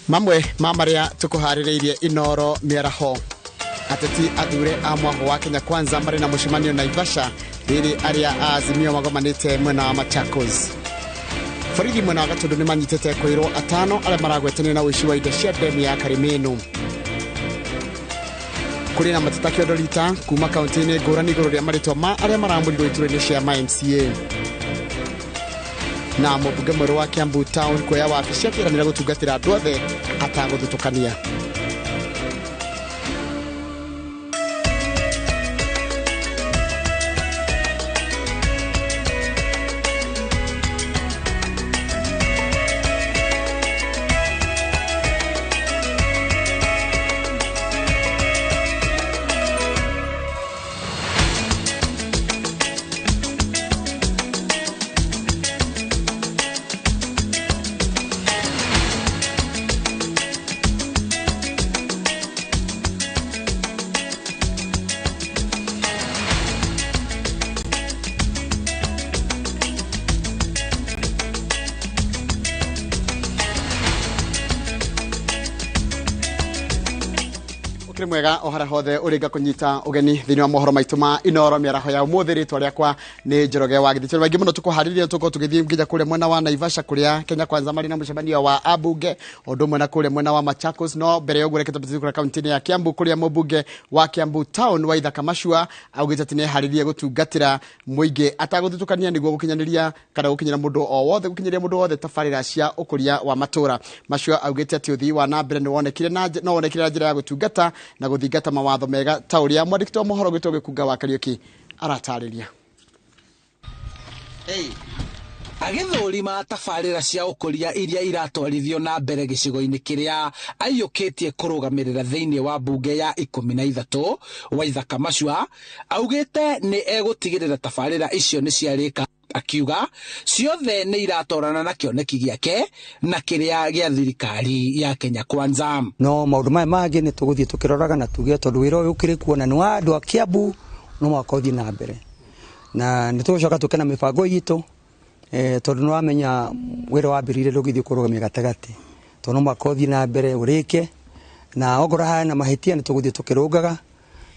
Mamwe ma marĩa tũkũharĩrĩirie Inoro mĩaraho: ateti athure a mwahũ wa Kenya Kwanza marĩ na mũcemanio Naivasha, rĩrĩ arĩa a Azimio magomanĩte mwena wa Machakos. Borithi mwena wa Gatundu nĩ manyitĩte kwĩrwo atano arĩa maragwetanio na ũici wa indo cia ndemu ya Karimĩnũ. Kũrĩ na mateta kĩondo rita kuma kaunti-inĩ ngũrani igũrũ rĩa marĩtwa ma arĩa maramũrirwo iturwa-inĩ cia ma MCA. Na mũmbunge mwerũ wa Kiambu Town kuoya wabici akĩranĩra gũtungatĩra andũ othe atagũthutũkania. Ũkĩrĩ mwega o harĩa hothe ũrĩ, ngakũnyita ũgeni thĩinĩ wa mohoro maitũ ma Inoro mĩaraho ya ũmũthĩ. Rĩtwa rĩakwa nĩ Njoroge wa Gĩthĩchero. Maingĩ mũno tũkũharĩria, tũkorwo tũgĩthiĩ nginya kũrĩa mwena wa Naivasha kũrĩa Kenya Kwanza marĩ na mũcemanio wa ambunge, o ũndũ ũmwe na kũrĩa mwena wa Machakos. No mbere ya ũguo, reke twambe kũrĩa kaunti-inĩ ya Kiambu kũrĩa mũmbunge wa Kiambu Town Waithaka Machua augĩte atĩ nĩeharĩrie gũtungatĩra mũingĩ atagũthutũkania nĩguo gũkinyanĩria kana gũkinyĩra mũndũ o wothe gũkinyĩria mũndũ wothe tabarĩra cia ũkũria wa matũra. Macio augĩte atĩ ũthii wa na mbere nĩwonekire na no wonekire na njĩra ya gũtungata na gũthingata mawatho mega, ta ũrĩa mwandĩki wa mohoro gwĩtwo Gĩkunga wa Kariũki aratarĩria. Agĩthũrima tabarĩra cia ũkũria iria iratwarithio na mbere gĩcigo-inĩ kĩrĩa aiyũkĩtie kũrũgamĩrĩra thĩinĩ wa mbunge ya 13, Waithaka Machua augĩte nĩ egũtigĩrĩra tabarĩra icio nĩ ciarĩka, akiuga ciothe nĩ iratwarana na kĩoneki gĩake na kĩrĩa gĩa thirikari ya Kenya Kwanza. No maũndũ maya mangĩ nĩ tũgũthiĩ tũkĩroraga na tuge, tondũ wĩra ũyũ ũkĩrĩ kuo na nĩ wa andũ a Kiambu, no mũhaka ũthiĩ na mbere, na nĩ tũgũcoka tũke na mĩbango itũ, tondũ nĩ wamenya wĩra wambĩrĩire ndũngĩthiĩ kũrũgamia gatagatĩ, tondũ no mũhaka ũthiĩ na mbere ũrĩke, na ongorwo hena mahĩtia nĩ tũgũthiĩ tũkĩrũngaga,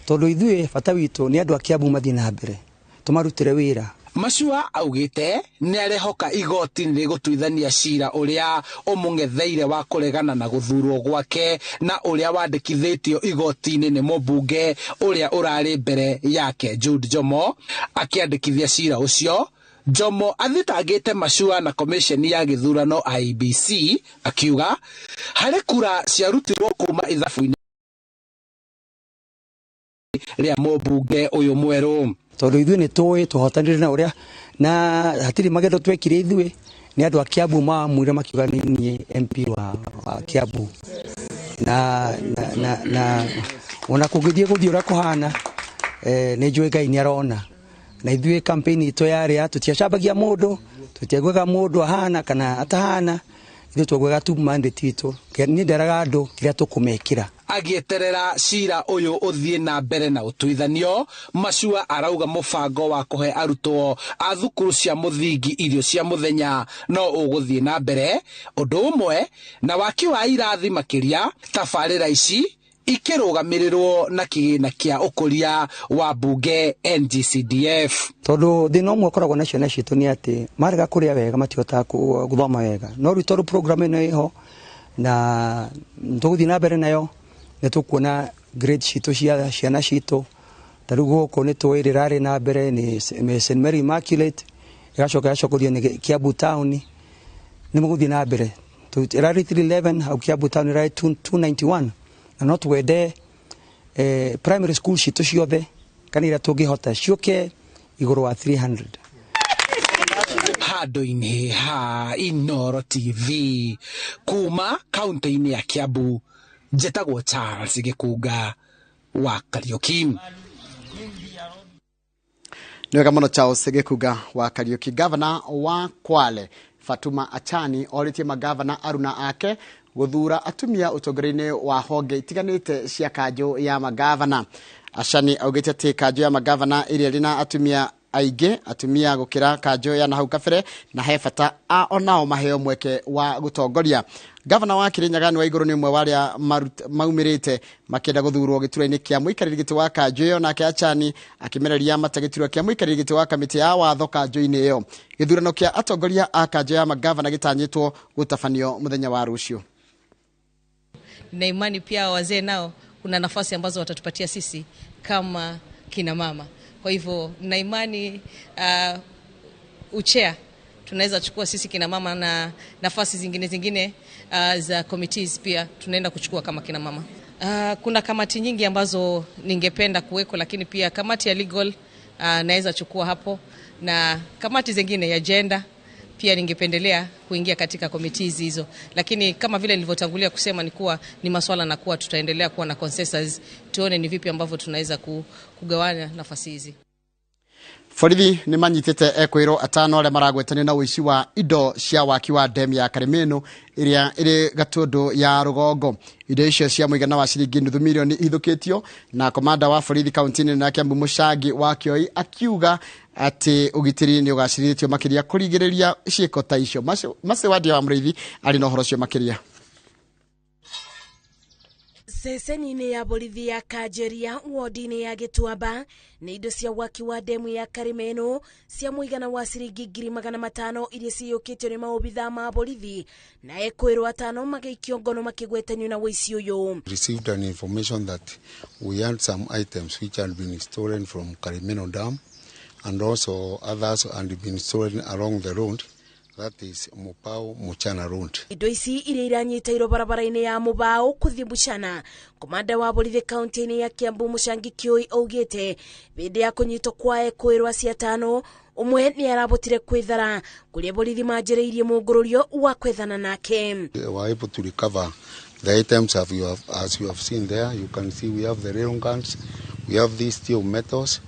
tondũ ithuĩ bata witũ nĩ andũ a Kiambu mathiĩ na mbere, tũmarutĩre wĩra. Machua augĩte nĩ arehoka igoti nĩ rĩgũtuithania cira ũrĩa ũmũng'etheire wa kũregana na gũthurwo gwake na ũrĩa wandĩkithĩtio igoti-inĩ nĩ mũmbunge ũrĩa ũrarĩ mbere yake Jude Jomo. Akĩandĩkithia cira ũcio, Jomo athitangĩte Machua na komĩceni ya gĩthurano IEBC, akiuga harĩ kura ciarutirwo kuma ithabu-inĩ rĩa mũmbunge ũyũ mwerũ. Tondũ ithuĩ nĩ tũĩ tũhotanire na ũrĩa na hatirĩ magendo twekire, ithuĩ nĩ andũ a Kiambu maamwire makiuga nĩ niĩ MP wa Kiambu, na ona kũngĩthiĩ gũthiĩ ũrĩa kũhana, nĩ njũĩ Ngai nĩ arona, na ithuĩ campaign itũ yarĩ ya tũtiacambagia mũndũ, tũtiaiguaga mũndũ ahana kana atahana, ithuĩ twaiguaga tu mandate itũ. Niĩ nderaga andũ kĩrĩa tũkũmekĩra. Agĩeterera cira ũyũ ũthiĩ na mbere na ũtuithanio, Machua arauga mũbango wa kũhe arutwo a thukuru cia mũthingi irio cia mũthenya no ũgũthiĩ na mbere, ũndũ ũmwe na waki wa irathi makĩria, tabarĩra ici ikĩrũgamĩrĩrwo na kĩgĩna kĩa ũkũria wa mbunge NGCDF. Tondũ thĩna ũmwe ũkoragwo na ciana citũ nĩ atĩ marega kũrĩa wega matihotaga gũthoma wega, no rĩu tondũ program ĩno ĩho na tũgũthiĩ na mbere nayo, nĩ tũkuona grade citũ cia ciana citũ. Ta rĩu gũkũ nĩ tũĩ rĩrarĩ na mbere nĩ St Mary Immaculate, ĩgacoka ĩgacokerio nĩ Kiambu Town, nĩ mũgũthiĩ na mbere. Ĩrarĩ 311 hau Kiambu Town, ĩrarĩ 291, na no twende primary school citũ ciothe kana iria tũngĩhota ciũke igũrũ wa 300. Handũ-inĩ ha Inoro TV kuma kaunti-inĩ ya Kiambu, njĩtagwo Charles Gĩkunga wa Kariũki. Nĩ wega mũno, Charles Gĩkunga wa Kariũki. Gavana wa Kwale Fatuma Achani orĩtie magavana aruna ake gũthura atumia ũtongoria-inĩ wa honge itiganĩte cia kanjũ ya magavana. Achani augĩte atĩ kanjũ ya magavana ĩrĩa ĩrĩ na atumia aingĩ atumia gũkĩra kanjũ ya nahau kabere na he bata onao maheo mweke wa gũtongoria. Gavana wa Kirinyaga nĩ wa igũrũ nĩ ũmwe wa arĩa maumĩrĩte makĩenda gũthurwo gĩturwa-inĩ kĩa mũikarĩri gĩtĩ wa kanjũ ĩyo, nake Achani akĩmereria mata gĩturwa kĩa mũikarĩri gĩtĩ wa kamĩtĩ ya watho kanjũ-inĩ ĩyo. Gĩthurano kĩa atongoria a kanjũ ya magavana gĩtanyĩtwo gũtabanio mũthenya wa rũciũ. Na imani pia wazee nao kuna nafasi ambazo watatupatia sisi kama kina mama. Kwa hivyo na imani uchea tunaweza chukua sisi kina mama, na nafasi zingine za committees pia tunaenda kuchukua kama kina mama. Kuna kamati nyingi ambazo ningependa kuweko, lakini pia kamati ya legal naweza chukua hapo, na kamati zingine ya gender pia ningependelea kuingia katika committees hizo. Lakini kama vile nilivyotangulia kusema ni kuwa ni masuala na kuwa tutaendelea kuwa na consensus, tuone ni vipi ambavyo tunaweza kugawana nafasi hizi. Borithi nĩ manyitĩte ekwĩrwo atano arĩa maragwetanio na ũici wa indo cia waki wa demu ya Karĩmĩnũ ĩrĩa ĩrĩ Gatũndũ ya rũgongo. Indo icio cia mũigana wa ciringi nuthu milioni ihithũkĩtio, na komanda wa borithi kaunti-inĩ ya Kiambu Mũcangi wa Kĩoi akiuga atĩ ũgitĩri nĩ ũgacĩrithĩtio makĩria kũrigĩrĩria ciĩko ta icio. Mace Wandia wa Mũrĩithi arĩ na ũhoro ũcio makĩria. Ceceni-inĩ ya borithi ya Kanjeria wodi-inĩ ya Gĩtuamba nĩ indo cia waki wa demu ya Karĩmĩnũ cia mũigana wa ciringi 500,000 iria ciyũkĩtio nĩ maobithaa ma borithi, na ekwĩrwo atano magĩikio ngono makĩgwetanio na ũici ũyũ. Received an information that we had some items which had been stolen from Karimeno Dam and also others had been stolen along the road. That is Mupao Muchana Road. Indo ici iria iranyitĩirwo barabara-inĩ ya Mubao kũthiĩ Muchana. Komanda wa borithi kaunti-inĩ ya Kiambu Mũcangi Kĩoi augĩte hĩndĩ ya kũnyitwo kwa ekwĩrwo acio atano, ũmwe nĩ arabotire kwĩthara kũrĩa borithi manjĩrĩirie mũngũrũrio wa kwethana nake. We were able to recover the items as you have seen there. You can see we have the rail guns, we have these steel metals,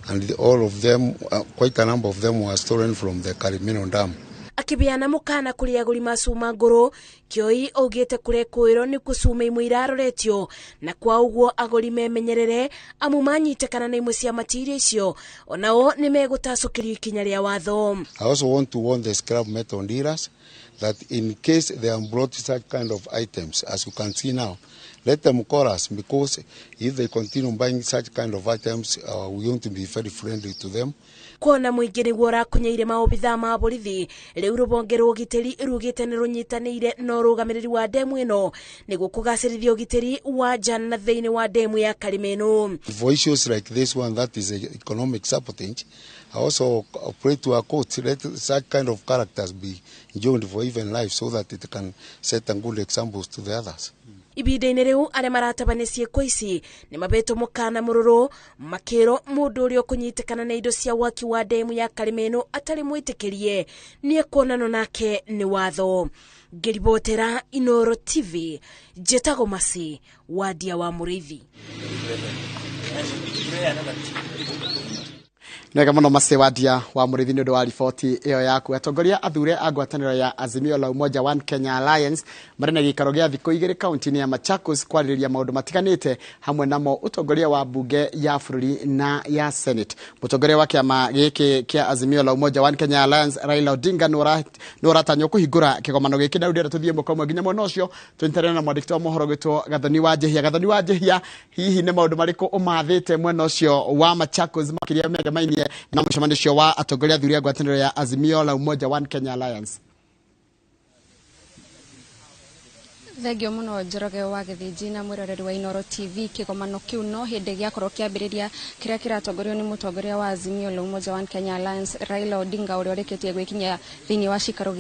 and all of them, quite a number of them were stolen from the Karimeno Dam. Akibiana mukana kuri aguri ma cuma nguru, Kĩoi augĩte kũrekwĩrwo nĩ cuma imwe iraroretio, na kwa ũguo agũri memenyerere amu manyitĩkana na imwe cia matirio icio onao nĩ megũtacũkĩrio ikinya rĩa watho. I also want to warn the scrap metal dealers that in case they have brought such kind of items, as you can see now, let them call us, because if they continue buying such kind of items, we want to be very friendly to them. Kuona mũingĩ nĩguo ũrakunyeire maobithaa ma borithi, rĩu rũbonge rwa ũgitĩri rugĩte nĩ rũnyitanĩire na ũrũgamĩrĩri wa demu ĩno nĩguo kũgacĩrithia ũgitĩri wa nja na thĩinĩ wa demu ya Karĩmĩnũ. For issues like this one, that is economic sabotage, I also pray to our court, let such kind of characters be enjoined for even life so that it can set a good examples to the others. Ibinda-inĩ rĩu arĩa maratabania ciĩko ici nĩ mabetwo mũkana mũrũrũ makĩrwo mũndũ ũrĩa ũkũnyitĩkana na indo cia waki wa demu ya Karĩmĩnũ atarĩ mwĩtĩkĩrie nĩ ekuonanwo nake nĩ watho. Ngĩribotera Inooro TV, njĩtagwo Maci Wandia wa Mũrĩithi. Nega muno Maci Wandia wa Mũrĩithi nĩ ũndũ wa riboti ĩyo yaku. Atongoria athure a ngwatanĩro ya Azimio la Umoja One Kenya Alliance marĩ na gĩikaro gĩa thikũ igĩrĩ kaunti-inĩ ya Machakos kwarĩrĩria maũndũ matiganĩte hamwe namo ũtongoria wa bunge ya bũrũri na ya Senate. Mũtongoria wa kĩama gĩkĩ kĩa Azimio la Umoja One Kenya Alliance Raila Odinga nĩ ũratanywo kũhingũra kĩgomano gĩkĩ, na rĩu ndĩrenda tũthiĩ ĩmwe kwa ĩmwe nginya mwena ũcio tũnyitanĩre na mwandĩki wa mohoro gwĩtwo Gathoni wa Njehia. Gathoni wa Njehia, hihi nĩ maũndũ marĩkũ ũmathĩte mwena ũcio wa Machakos makĩria megemainie na mũcemanio ũcio wa atongoria athuri a ngwatanĩro ya Azimio la Umoja One Kenya Alliance? Thengio muno Njoroge wa Gĩthĩnji na mwĩroreri wa Inooro TV. Kĩgomano kĩu no hĩndĩ gĩakorwo kĩambĩrĩria kĩrĩa kĩratongorio nĩ mũtongoria wa Azimio la Umoja One Kenya Alliance Raila Odinga ũrĩa ũrĩkĩtie gwĩkinyia thĩinĩ wa cikaro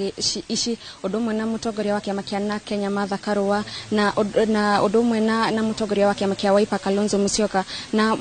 ici, ũndũ ũmwe na mũtongoria wa kĩama kĩa NARC Kenya Martha Karua na ũndũ ũmwe na mũtongoria wa kĩama kĩa Wiper Kalonzo Musyoka na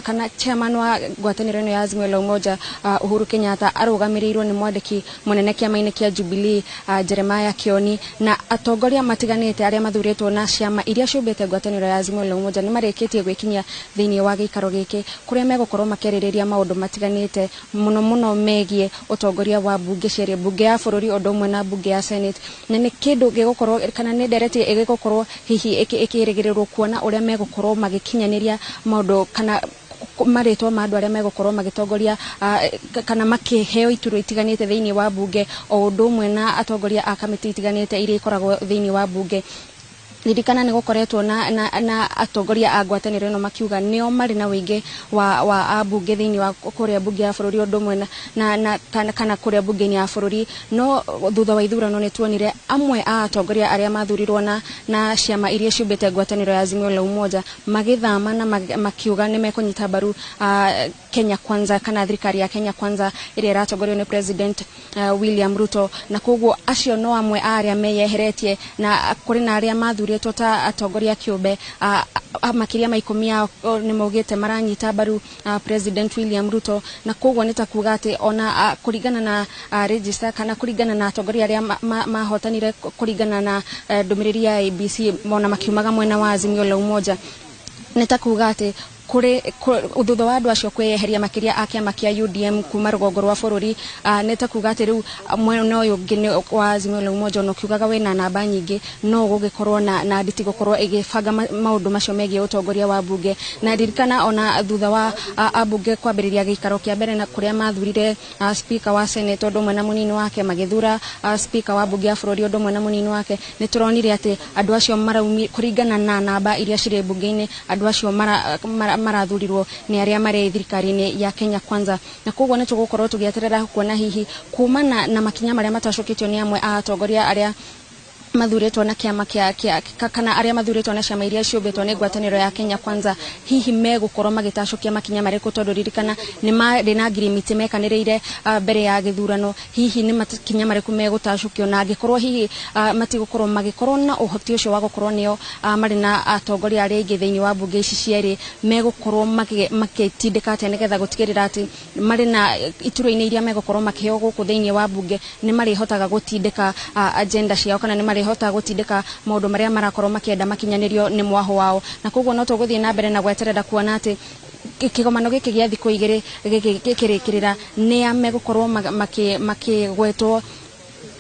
kana chairman wa ngwatanĩro ĩno ya Azimio la Umoja Uhuru Kenyatta arũgamĩrĩirwo nĩ mwandĩki mũnene kĩama-inĩ kĩa Jubilee Jeremiah Kioni na atongoria matiganĩte arĩa mathurĩtwo na ciama iria ciũmbĩte ngwatanĩro ya Azimio la Umoja nĩ marĩkĩtie gwĩkinyia thĩinĩ wa gĩikaro gĩkĩ kũrĩa megũkorwo makĩarĩrĩria maũndũ matiganĩte mũno mũno megiĩ ũtongoria wa bunge cierĩ, bunge ya bũrũri ũndũ ũmwe na bunge ya Senate, na nĩ kĩndũ gĩgũkorwo kana nĩ ndereti ĩgĩgũkorwo hihi ĩkĩrĩgĩrĩrwo kuona ũrĩa megũkorwo magĩkinyanĩria maũndũ kana marĩtwa ma andũ arĩa megũkorwo magĩtongoria kana makĩheo iturwa itiganĩte thĩinĩ wa bunge, o ũndũ ũmwe na atongoria a kamĩtĩ itiganĩte iria ikoragwo thĩinĩ wa bunge. Ririkana nĩ gũkoretwo na atongoria a ngwatanĩro ĩno makiuga nĩo marĩ na ũingĩ wa ambunge thĩinĩ wa kũrĩa mbunge ya bũrũri, ũndũ ũmwe na kana kũrĩa mbunge-inĩ ya bũrũri. No thutha wa ithurano nĩ tuonire amwe a atongoria arĩa mathurirwo na ciama iria ciũmbĩte ngwatanĩro ya Azimio la Umoja magĩthama na makiuga nĩ mekũnyita mbaru Kenya Kwanza kana thirikari ya Kenya Kwanza ĩrĩa ĩratongorio nĩ President William Ruto, na koguo acio no amwe a arĩa meyeheretie, na kũrĩ na arĩa mathurĩtwo ta atongoria kĩũmbe makĩria ma 10 ao nĩ maugĩte maranyita mbaru President William Ruto, na koguo nĩ ta kuga atĩ ona kũringana na register kana kũringana na atongoria arĩa mahotanire kũringana na ndũmĩrĩri ya ABC mona makiumaga mwena wa Azimio la Umoja, nĩ ta kuga atĩ kũrĩ thutha wa andũ acio kwĩyeheria makĩria a kĩama kĩa UDM kuma rũgongo rwa bũrũri, nĩ ta kuga atĩ rĩu mwena ũyũ ũngĩ wa Azimio la Umoja ona ũkiugaga wĩna namba nyingĩ no gũgĩkorwo na nditi gũkorwo ĩgĩbanga maũndũ macio megiĩ ũtongoria wa mbunge. Na ririkana ona thutha wa ambunge kwambĩrĩria gĩikaro kĩa mbere na kũrĩa mathurire speaker wa Senate ũndũ ũmwe na mũnini wake, magĩthura speaker wa mbunge ya bũrũri ũndũ ũmwe na mũnini wake, nĩ tũronire atĩ andũ acio maraumi kũringana na namba iria cirĩ mbunge-inĩ, andũ acio marathurirwo nĩ arĩa marĩ thirikari-inĩ ya Kenya Kwanza. Na koguo nĩ tũgũkorwo tũgĩeterera kuona hihi kuma na makinya marĩa matacũkĩtio nĩ amwe a atongoria arĩa mathurĩtwo na kĩama kĩa kana arĩa mathurĩtwo na ciama iria ciũmbĩtwo nĩ ngwatanĩro ya Kenya Kwanza, hihi megũkorwo magĩtacũkia makinya marĩkũ, tondũ ririkana nĩ marĩ na ngirimiti mekanĩrĩire mbere ya gĩthurano, hihi nĩ makinya marĩkũ megũtacũkio, na angĩkorwo hihi matigũkorwo magĩkorwo na ũhoti ũcio wa gũkorwo nĩo marĩ na atongoria arĩa aingĩ thĩinĩ wa mbunge ici cierĩ, megũkorwo magĩtindĩka atĩa nĩgetha gũtigĩrĩra atĩ marĩ na iturwa-inĩ iria megũkorwo makĩheo gũkũ thĩinĩ wa mbunge nĩ marĩhotaga gũtindĩka agenda ciao kana nĩ marĩhota gũtindĩka maũndũ marĩa marakorwo makĩenda makinyanĩrio nĩ mwaho wao. Na koguo no tũgũthiĩ na mbere na gweterera kuona atĩ kĩgomano gĩkĩ gĩa thikũ igĩrĩ gĩkĩrĩkĩrĩra nĩa megũkorwo makĩgwetwo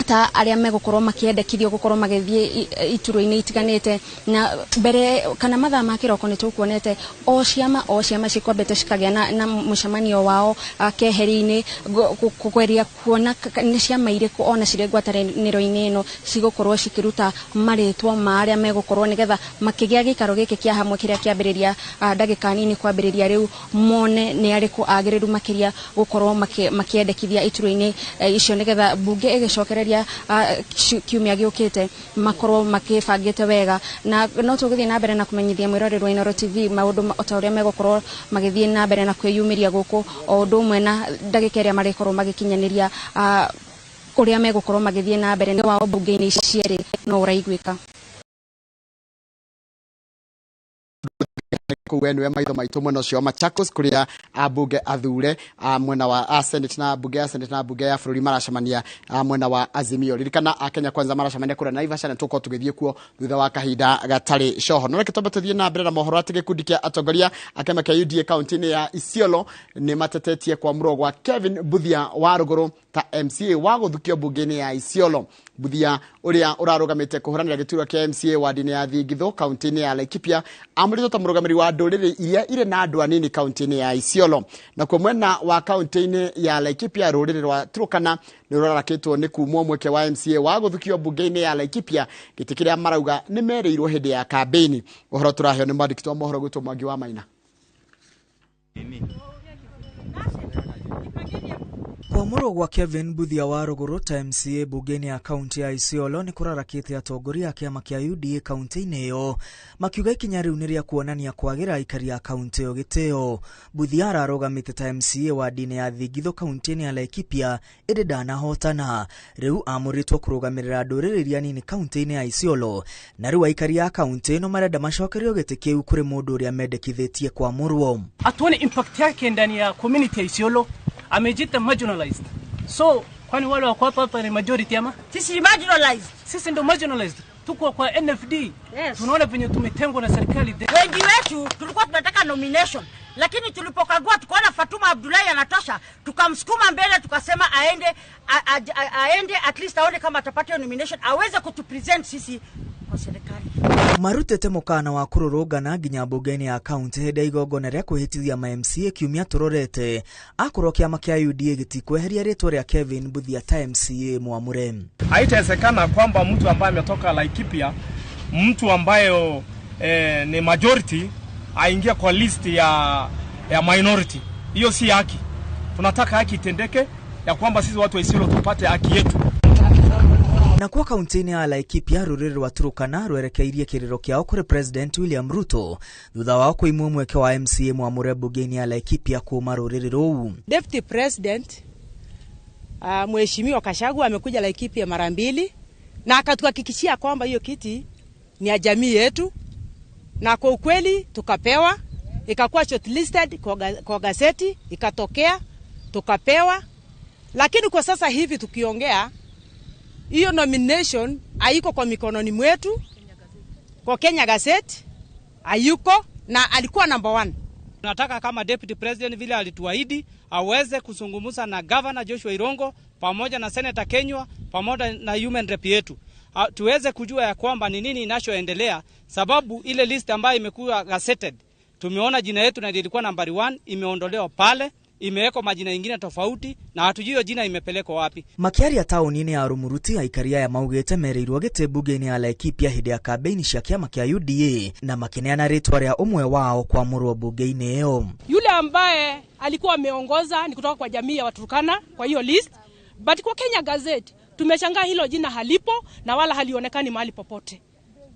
ta arĩa megũkorwo makĩendekithio gũkorwo magĩthiĩ iturwa-inĩ itiganĩte. Na mbere kana mathaa ma kĩroko nĩ tũkuonete o ciama cikwambĩte cikagĩa na mũcemanio wao keheri-inĩ kũgeria kuona nĩ ciama irĩkũ ona cirĩ ngwatanĩro-inĩ ĩno cigũkorwo cikĩruta marĩtwa ma arĩa megũkorwo nĩgetha makĩgĩa gĩikaro gĩkĩ kĩa hamwe kĩrĩa kĩambĩrĩria ndagĩka nini kwambĩrĩria rĩu, mone nĩ arĩkũ agĩrĩru makĩria gũkorwo makĩendekithia iturwa-inĩ icio nĩgetha mbunge ĩgĩcokereria kiumia gĩũkĩte makorwo makĩbangĩte wega. Na no tũgũthiĩ na mbere na kũmenyithia mwĩroreri wa Inooro TV maũndũ o ta ũrĩa megũkorwo magĩthiĩ na mbere na kwĩyumĩria gũkũ, o ũndũ ũmwe na ndagĩka ĩrĩa marĩkorwo magĩkinyanĩria ũrĩa megũkorwo magĩthiĩ na mbere nĩ wao mbunge-inĩ ici cierĩ no ũraiguĩka. Kuu nĩwe maitho maitũ mwena ũcio wa Machakos kũrĩa ambunge athure mwena wa Senate na mbunge ya Senate na mbunge ya bũrũri maracemania mwena wa Azimio. Ririkana a Kenya Kwanza maracemania kũrĩa Naivasha na tũkorwo tũgĩthiĩ kuo thutha wa kahinda gatarĩ coho. No reke twambe tũthiĩ na mbere na mohoro atĩ gĩkundi kĩa atongoria a kĩama kĩa UDA kaunti-inĩ ya Isiolo nĩ matetetie kwamũrwo gwa Kevin Mbuthia wa Rũgũrũ ta MCA wa gũthukio mbunge-inĩ ya Isiolo. Mbuthia ũrĩa ũrarũgamĩte kũhũranĩra gĩturwa kĩa MCA wadi-inĩ ya Thingithũ kaunti-inĩ ya Laikipia amũrĩtwo ta mũrũgamĩrĩri wa ndũrĩrĩ iria irĩ na andũ anini kaunti-inĩ ya Isiolo. Nakuo mwena wa kaunti-inĩ ya Laikipia rũrĩrĩ rwa Turkana nĩ rũrarakĩtwo nĩ kumwo mweke wa MCA wa gũthukio mbunge-inĩ ya Laikipia, gĩtĩ kĩrĩa marauga nĩ merĩirwo hĩndĩ ya kambĩini. Ũhoro tũraheo nĩ mwandĩki wa mohoro gwitũ Mwangi wa Maina. Kwamũrwo gwa Kevin Mbuthia wa Rũgũrũ ta MCA mbunge-inĩ ya kaunti ya Isiolo nĩ kũrarakĩte atongoria a kĩama kĩa UDA kaunti-inĩ ĩyo, makiuga ikinya rĩu nĩ rĩa kuonania kwagĩra aikari a kaunti ĩyo gĩtĩo. Mbuthia ararũgamĩte ta MCA wadi-inĩ ya Thingithũ kaunti-inĩ ya Laikipia ĩndĩ ndanahotana. Rĩu amũrĩtwo kũrũgamĩrĩra ndũrĩrĩ iria nini kaunti-inĩ ya Isiolo, na rĩu aikari a kaunti ĩno marenda macokerio gĩtĩ kĩu kũrĩ mũndũ ũrĩa mendekithĩtie kwamũrwo. Hatuoni impact yake ndani ya community ya Isiolo. Amejita marginalized. So, kwani wale wako hapa ni majority ama? Sisi ni marginalized. Sisi ndo marginalized. Tuko kwa NFD. Yes. Tunaona venye tumetengwa na serikali. Wengi wetu tulikuwa tunataka nomination, lakini tulipokagua tukaona Fatuma Abdullahi anatosha, tukamsukuma mbele tukasema aende at least aone kama atapata nomination, aweze kutupresent sisi kwa serikali. Marutĩte mũkana wa kũrũrũngana nginya mbunge-inĩ ya kaunti hĩndĩ ya igongona rĩa kwĩhĩtithia ma MCA kiumia tũrorete akorwo kĩama kĩa UDA gĩtikweheria rĩtwa rĩa Kevin Mbuthia ta MCA mwamũre. Haitawezekana kwamba mtu ambaye ametoka Laikipia, mtu ambaye ni majority aingie kwa list ya minority. Hiyo si haki. Tunataka haki itendeke ya kwamba sisi watu wa Isiolo tupate haki yetu. Na kwa kaunti-inĩ ya Laikipia rũrĩrĩ rwa Turkana rwerekeirie kĩrĩro kĩao kũrĩ President William Ruto thutha wao kũimwo mweke wa MCA mwamũre mbunge-inĩ ya Laikipia kuma rũrĩrĩ rũu. Deputy President Mheshimiwa Gachagua amekuja Laikipia mara mbili na akatuhakikishia kwamba hiyo kiti ni ya jamii yetu, na kwa ukweli tukapewa, ikakuwa shortlisted kwa gazeti, ikatokea tukapewa. Lakini kwa sasa hivi tukiongea, hiyo nomination haiko kwa mikononi mwetu, kwa Kenya Gazette hayuko, na alikuwa number 1. Tunataka kama Deputy President vile alituahidi aweze kuzungumza na Governor Joshua Irongo pamoja na Senator Kenywa pamoja na human rep yetu, tuweze kujua ya kwamba ni nini inachoendelea, sababu ile list ambayo imekuwa gazetted tumeona jina yetu na ilikuwa nambari 1 imeondolewa pale, imewekwa majina ingine tofauti na hatujui jina imepelekwa wapi. Makiaria tauni-inĩ ya Rumuruti aikaria aya maugĩte mereirwo gĩtĩ mbunge-inĩ ya Laikipia hĩndĩ ya kambĩini cia kĩama kĩa UDA na makĩneana rĩtwa rĩa ũmwe wao kwamũrwo mbunge-inĩ ĩyo. Yule ambaye alikuwa ameongoza ni kutoka kwa jamii ya Waturkana kwa hiyo list, but kwa Kenya Gazette tumeshangaa hilo jina halipo na wala halionekani mahali popote.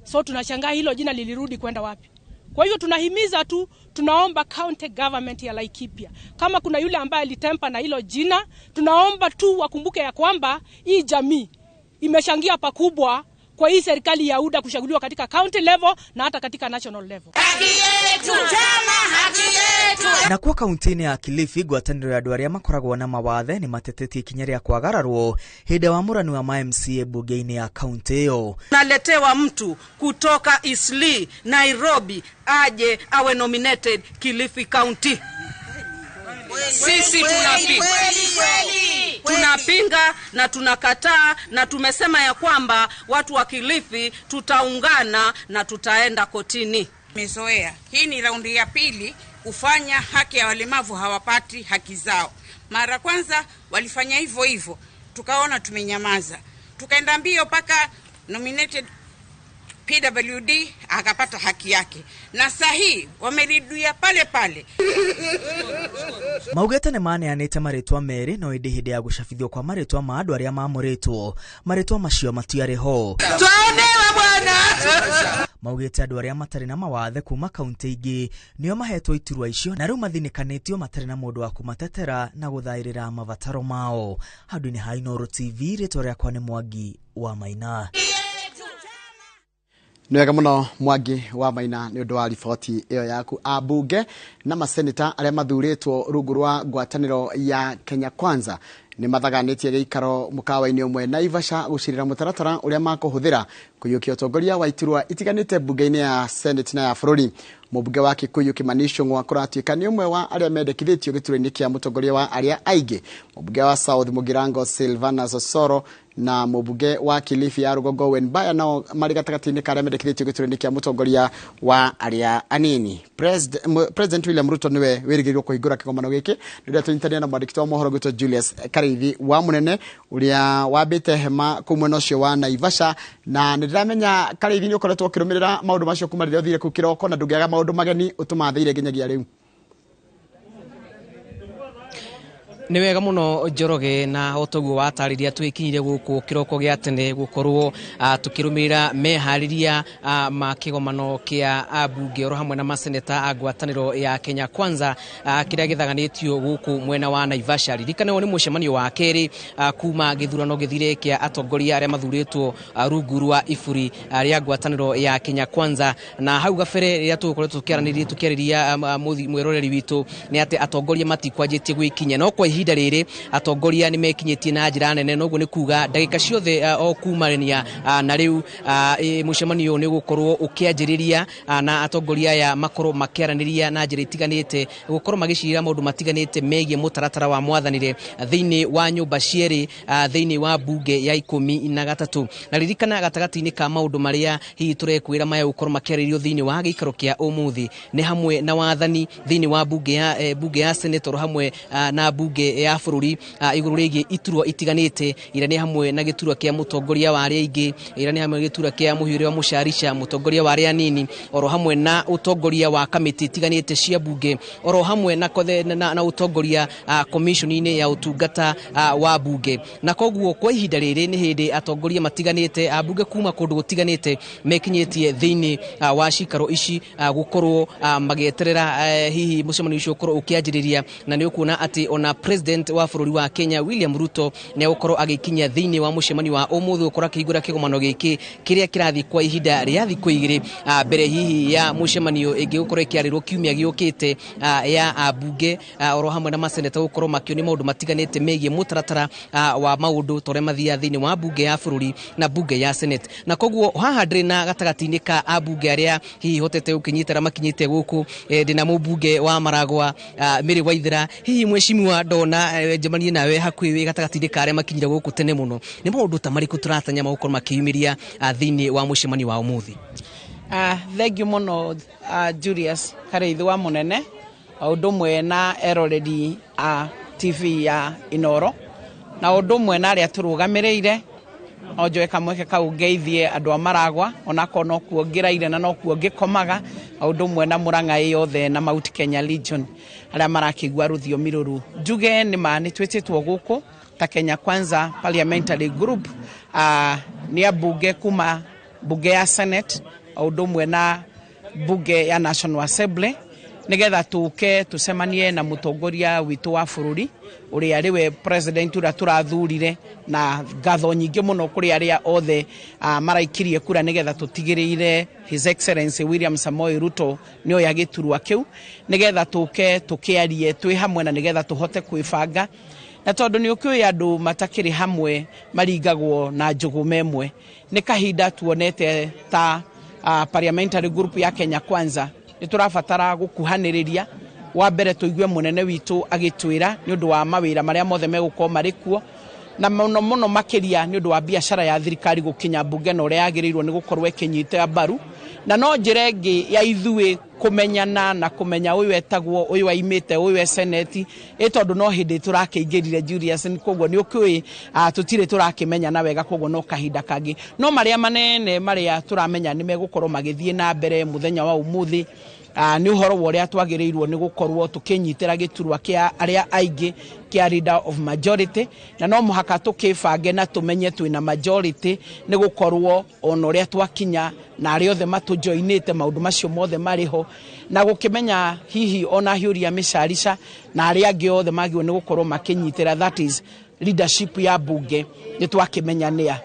So tunashangaa hilo jina lilirudi kwenda wapi. Kwa hiyo tunahimiza tu, tunaomba county government ya Laikipia, kama kuna yule ambaye alitempa na hilo jina, tunaomba tu wakumbuke ya kwamba hii jamii imeshangia pakubwa kwa hii serikali ya UDA kuchaguliwa katika county level na hata katika national level. Haki yetu, chama haki yetu. Na kwa kaunti-inĩ ya Kilifi ngwatanĩro ya andũ arĩa makoragwo na mawathe nĩ matetetie ikinya rĩa kwagararwo hĩndĩ ya wamũrani wa ma MCA mbunge-inĩ ya kaunti ĩyo. Naletewa mtu kutoka Eastleigh, Nairobi aje awe nominated Kilifi County. Sisi tunapinga na tunakataa, na tumesema ya kwamba watu wa Kilifi tutaungana na tutaenda kotini. Mezoea. Hii ni raundi ya pili kufanya haki ya walemavu hawapati haki zao. Mara kwanza walifanya hivyo hivyo, tukaona tumenyamaza. Tukaenda mbio paka nominated PWD akapata haki yake. Na sahi wameriduia pale pale. Maugete nĩ maneanĩte marĩtwa merĩ no ĩndĩ hĩndĩ ya gũcabithio kwa marĩtwa ma andũ arĩa mamũrĩtwo marĩtwa macio matiarĩ ho. Twaonewa bwana. Maugĩte andũ arĩa matarĩ na mawathe kuma kaunti ingĩ nĩo mahetwo iturwa icio na rĩu mathinĩkanĩtio matarĩ na mũndũ wa kũmatetera na gũthaĩrĩra mabataro mao. Handũ-inĩ ha Inooro TV, rĩtwa rĩakwa nĩ Mwangi wa Maina. Nĩ wega mũno Mwangi wa Maina nĩ ũndũ wa riboti ĩyo yaku. Ambunge na maseneta arĩa mathurĩtwo rungu rwa ngwatanĩro ya Kenya Kwanza nĩ mathaganĩtie gĩikaro mũkawa-inĩ ũmwe Naivasha gũcirĩra mũtaratara ũrĩa makũhũthĩra kũiyũkia ũtongoria wa iturwa itiganĩte mbunge-inĩ ya Senate na ya bũrũri. Mũmbunge wa Kikuyu Kimani Ichung'wa kũratuĩka nĩ ũmwe wa arĩa mendekithĩtio gĩturwa-inĩ kĩa mũtongoria wa arĩa aingĩ. Mũmbunge wa South Mugirango Silvana Sosoro na mũmbunge wa Kilifi ya Rũgongo Owen Baya nao marĩ gatagatĩ-inĩ ka arĩa mendekithĩtio gĩturwa-inĩ kĩa mũtongoria wa arĩa anini. President William Ruto nĩwe wĩrĩgĩrĩirwo kũhingũra kĩgomano gĩkĩ rĩrĩa tũnyitanĩire na mwandĩki wa mohoro gwĩtwo Julius Karĩithi wa Mũnene ũrĩa wambĩte hema kũu mwena ũcio wa Naivasha, na nĩ ndĩramenya Karĩithi nĩ ũkoretwo ũkĩrũmĩrĩra maũndũ macio kuma rĩrĩa ũthire kũu kĩroko na ndũngĩaga maũndũ mageni ũtũmathĩire nginyagia rĩu. Nĩ wega mũno Njoroge, na o toguo watarĩria twĩkinyire gũkũ kĩroko gĩa tene gũkorwo tũkĩrũmĩrĩra meharĩria ma kĩgomano kĩa ambunge oro hamwe na maseneta a ngwatanĩro ya Kenya Kwanza kĩrĩa gĩthaganĩtio gũkũ mwena wa Naivasha. Ririkana ũyũ nĩ mũcemanio wa kerĩ kuma gĩthurano gĩthire kĩa atongoria arĩa mathurĩtwo rungu rwa iburi rĩa ngwatanĩro ya Kenya Kwanza, na hau gabere rĩrĩa tũgũkoretwo tũkĩaranĩria tũkĩarĩria mwĩroreri witũ nĩ atĩ atongoria matikwanjĩtie gwĩkinyia, no kwa ihinda rĩrĩ atongoria nĩ mekinyĩtie na njĩra nene, noguo nĩ kuga ndagĩka ciothe o kumarania na rĩu mũcemanio nĩ ũgũkorwo ũkĩanjĩrĩria, na atongoria aya makorwo makĩaranĩria na njĩra itiganĩte, gũkorwo magĩcirĩra maũndũ matiganĩte megiĩ mũtaratara wa mwathanĩre thĩinĩ wa nyũmba cierĩ thĩinĩ wa bunge ya 13. Na ririkana gatagatĩ-inĩ ka maũndũ marĩa hihi tũrekwĩra maya gũkorwo makĩarĩrio thĩinĩ wa gĩikaro kĩa ũmũthĩ nĩ hamwe na wathani thĩinĩ wa bunge ya Senate oro hamwe na bunge ya bũrũri igũrũ rĩgiĩ iturwa itiganĩte, ira nĩ hamwe na gĩturwa kĩa mũtongoria wa arĩa aingĩ, ira nĩ hamwe na gĩturwa kĩa mũhiũrĩ wa mũcarica, mũtongoria wa arĩa anini, oro hamwe na ũtongoria wa kamĩtĩ itiganĩte cia bunge, oro hamwe na ũtongoria commission-inĩ ya ũtungata wa bunge. Na koguo kwa ihinda rĩrĩ nĩ hĩndĩ atongoria matiganĩte a bunge kuma kũndũ gũtiganĩte mekinyĩtie thĩinĩ wa cikaro ici gũkorwo magĩeterera hihi mũcemanio ũcio ũkorwo ũkĩanjĩrĩria. Na nĩ ũkuona atĩ ona president wa bũrũri wa Kenya William Ruto nĩ egũkorwo agĩkinya thĩinĩ wa mũcemanio wa ũmũthĩ gũkorwo akĩhingũra kĩgomano gĩkĩ kĩrĩa kĩrathiĩ kwa ihinda rĩa thikũ 2 mbere hihi ya mũcemanio ĩngĩ gũkorwo ĩkĩarĩrwo kiumia gĩũkĩte ya bunge oro hamwe na maseneta gũkorwo makĩonia maũndũ matiganĩte megiĩ mũtaratara wa maũndũ ta ũrĩa mathiaga thĩinĩ wa bunge ya bũrũri na bunge ya Senate. Na koguo haha ndĩrĩ na gatagatĩ-inĩ ka ambunge arĩa hihi hotete gũkĩnyitara makinyĩte gũkũ, ndĩna mũmbunge wa Maragwa Mary Waithera. Hihi mheshimiwa, ndona njemanie nawe hakuhĩ wĩ gatagatĩ-inĩ ka arĩa makinyire gũkũ tene mũno, nĩ maũndũ ta marĩkũ tũratanya magũkorwo makĩyumĩria thĩinĩ wa mũcemanio wa ũmũthĩ? Thengiũ mũno Julius Karĩithi wa Mũnene, o ũndũ ũmwe na eroreri a TV ya Inooro, na ũndũ ũmwe na arĩa tũrũgamĩrĩire. No njoe kamweke kau ngeithie andũ a Maragwa, onakorwo nokuo ngĩraire na nokuo ngĩkomaga, o ũndũ ũmwe na Mũrang'a yothe na Mount Kenya Legion arĩa marakĩigua rũthiomi rũrũ. Njuge nĩ ma nĩ twĩtĩtwo gũkũ ta Kenya Kwanza Parliamentary Group, nĩ ambunge kuma bunge ya Senate o ũndũ ũmwe na bunge ya National Assembly, nigetha tuke tucemanie na mutongoria witu wa bururi uria riwe president uria turathurire, na ngatho nyingi muno kuri aria othe maraikirie kura nigetha tutigirire His Excellency William Samoei Ruto nio ya giturwa kiu, nigetha tuke tukiarie twi hamwe na nigetha tuhote kwibanga, na tondu ni ukiui andu matakiri hamwe maringagwo na njugume imwe. Ni kahinda tuonete ta parliamentary group ya Kenya Kwanza ni turabatara gukuhaniriria wa mbere tuigue munene witu agitwira ni undu wa mawira maria mothe megukorwo mari kuo, na muno muno makiria ni undu wa biacara ya thirikari gukinya bunge na uria yagirirwo ni gukorwo ikinyita mbaru. Na no njira ĩngĩ ya ithuĩ kũmenyana na kũmenya ũyũ etagwo, ũyũ aimĩte, ũyũ e Senate, ĩ tondũ no hĩndĩ tũrakĩingĩrire Julius, koguo nĩ ũkĩũĩ tũtirĩ tũrakĩmenyana wega, koguo no kahinda kangĩ. No marĩa manene marĩa tũramenya nĩ megũkorwo magĩthiĩ na mbere mũthenya wa ũmũthĩ nĩ ũhoro wa ũrĩa twagĩrĩirwo nĩ gũkorwo tũkĩnyitĩra gĩturwa kĩa arĩa aingĩ kĩa leader of majority, na no mũhaka tũkĩbange na tũmenye twĩna majority nĩ gũkorwo ona ũrĩa twakinya na arĩa othe matũjoinĩte maũndũ macio mothe marĩ ho, na gũkĩmenya hihi ona hiũria mĩcarica na arĩa angĩ othe magĩrĩirwo nĩ gũkorwo makĩnyitĩra, that is leadership ya bunge nĩ twakĩmenya nĩa.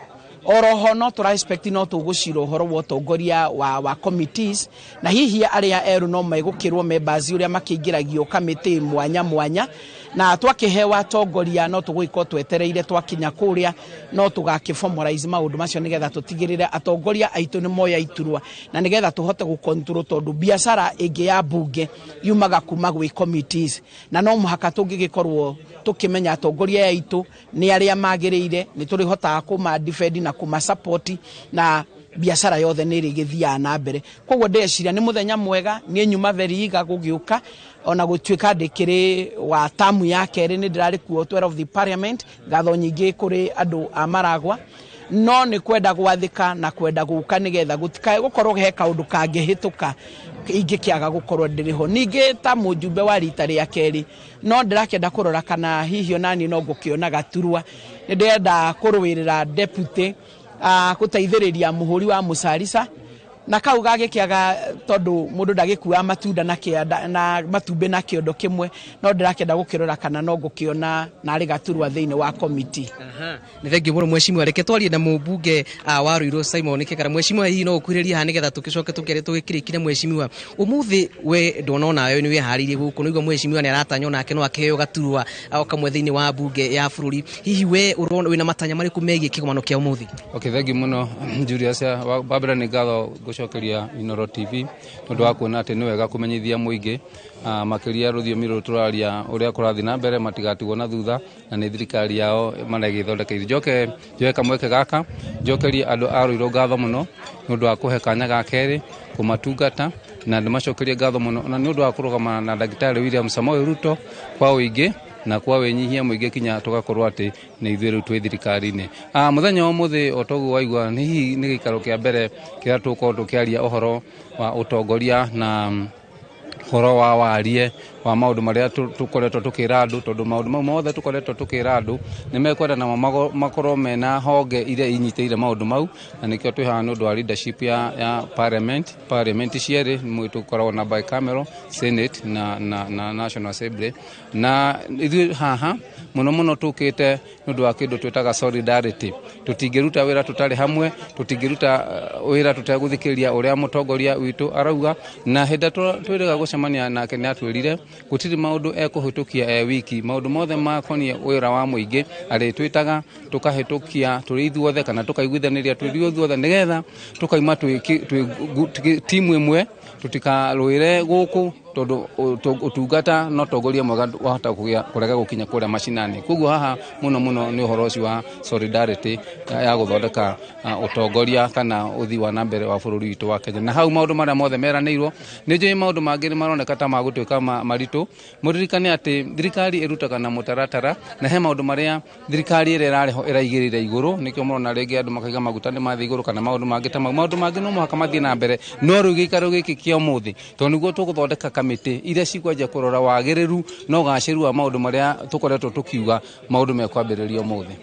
Oroho no tũra expect no tũgũcira ũhoro wa ũtongoria wa committees, na hihi arĩa erũ no megũkĩrwo members ũrĩa makĩingĩragio kamĩtĩ mwanya mwanya, na twakĩhewa atongoria no tũgũgĩkorwo twetereire twakinya kũrĩa no tũgakĩ formalize maũndũ macio nĩgetha tũtigĩrĩre atongoria aitũ nĩ moya iturwa, na nĩgetha tũhote gũcontrol, tondũ biacara ĩngĩ ya bunge yumaga kuma gwĩ committees, na no mũhaka tũngĩgĩkorwo tũkĩmenya atongoria aitũ nĩ arĩa magĩrĩire, nĩ tũrĩhotaga kũma defend na kũma support, na biacara yothe nĩ ĩrĩgĩthiaga na mbere. Koguo ndĩreciria nĩ mũthenya mwega, niĩ nyuma very eager gũgĩũka, ona gũtuĩka ndĩkĩrĩ wa tamu ya kerĩ nĩ ndĩrarĩ kuo 12 of the parliament, ngatho nyingĩ kũrĩ andũ a Maragwa, no nĩ kwenda gwathĩka na kwenda gũka nĩgetha gũtikae gũkorwo he kaũndũ kangĩhĩtũka ingĩkĩaga gũkorwo ndĩrĩ ho. Ningĩ ta mũjumbe wa rita rĩa kerĩ no ndĩrakĩenda kũrora kana hihi onaniĩ no ngũkĩona gaturwa, nĩ ndĩrenda kũrũĩrĩra deputy gũteithĩrĩria mũhũri wa mũcarica Na kau gagĩkĩaga tondũ mũndũ ndagĩkuaga matunda na kĩanda na matumbĩ na kĩondo kĩmwe, no ndĩrakĩenda gũkĩrora kana no ngũkĩona narĩ gaturwa thĩinĩ wa komiti. Nĩ thengiũ mũno mheshimiwa. Reke twarie na mũmbunge wa Ruiru Simon Kĩgara. Mheshimiwa, hihi no ũkuhĩrĩrie haha nĩgetha tũgĩcoke tũkĩarie tũgĩkĩrĩkire. Mheshimiwa, ũmũthĩ we ndona onawe nĩ wĩharĩirie gũkũ, nĩguo mheshimiwa nĩ aratanya onake no akĩheo gaturwa o kamwe thĩinĩ wa mbunge ya bũrũri. Hihi we ũrona wĩna matanya marĩkũ megiĩ kĩgomano kĩa ũmũthĩ? Okay, thank you mũno, Julius. Wa mbere nĩ ngatho ngũcokeria Inooro TV nĩ ũndũ wa kuona atĩ nĩ wega kũmenyithia mũingĩ, makĩria rũthiomi rũrũ tũraria, ũrĩa kũrathiĩ na mbere, matigatigwo na thutha na nĩ thirikari yao maregĩthondekeire. Njoke njoe kamweke gaka njokerie andũ a Ruiru ngatho mũno nĩ ũndũ wa kũhe kanya ga kerĩ kũmatungata, na ndĩmacokerie ngatho mũno na nĩ ũndũ wa kũrũgama na Ndagĩtarĩ William Samoei Ruto kwa ũingĩ na kwa wĩnyihia mũingĩ kinya tũgakorwo atĩ nĩ ithuĩ rĩu twĩ thirikari-inĩ. Mũthenya wa ũmũthĩ, o toguo waigua, nĩ hihi nĩ gĩikaro kĩa mbere kĩrĩa tũgũkorwo tũkĩaria ũhoro wa ũtongoria na ũhoro wa warie wa maũndũ marĩa tũkoretwo tũkĩra andũ, tondũ maũndũ mau mothe tũkoretwo tũkĩra andũ nĩ mekwenda namo makorwo mena honge iria inyitĩrĩire maũndũ mau, na nĩkĩo twĩ haha nĩ ũndũ wa leadership ya parliament cierĩ nĩ tũkoragwo na bicameral Senate na National Assembly. Na ithuĩ haha mũno mũno tũkĩte nĩ ũndũ wa kĩndũ twĩtaga solidarity. Tũtingĩruta wĩra tũtarĩ hamwe, tũtingĩruta wĩra tũtegũthikĩrĩria ũrĩa mũtongoria witũ arauga. Na hĩndĩ ĩrĩa twĩrĩga gũcemania nake, nĩ atwĩrire gũtirĩ maũndũ ekũhĩtũkia e wiki, maũndũ mothe makoniĩ wĩra wa mũingĩ arĩtwĩtaga tũkahĩtũkia tũrĩ ithuothe kana tũkaiguithanĩria tũrĩ ithuothe, nĩgetha tũkaima twĩ timu ĩmwe, tũtikarũĩre gũkũ, tondũ ũtungata no tongoria mwega wahota kũrega gũkinya kũrĩa macinani. Koguo haha mũno mũno nĩ ũhoro ũcio wa solidarity ya gũthondeka ũtongoria kana ũthii wa na mbere wa bũrũri witũ wa Kenya, na hau maũndũ marĩa mothe meranĩirwo. Nĩ njũĩ maũndũ mangĩ nĩ maroneka ta magũtuĩka maritũ. Mũririkane atĩ thirikari ĩrutaga na mũtaratara, na he maũndũ marĩa thirikari ĩrĩa ĩrarĩho ĩraigĩrĩire igũrũ. Nĩkĩo mũrona rĩngĩ andũ makaiga maguta nĩ mathiĩ igũrũ kana maũndũ mangĩ ta mau. Maũndũ mangĩ no mũhaka mathiĩ na mbere, no rĩu gĩikaro gĩkĩ kĩa ũmũthĩ, tondũ nĩguo tũgũthondeka kamĩtĩ iria cikwanjia kũrora wagĩrĩru na ũgacĩru wa maũndũ marĩa tũkoretwo tũkiuga, maũndũ mekwambĩrĩria ũmũthĩ.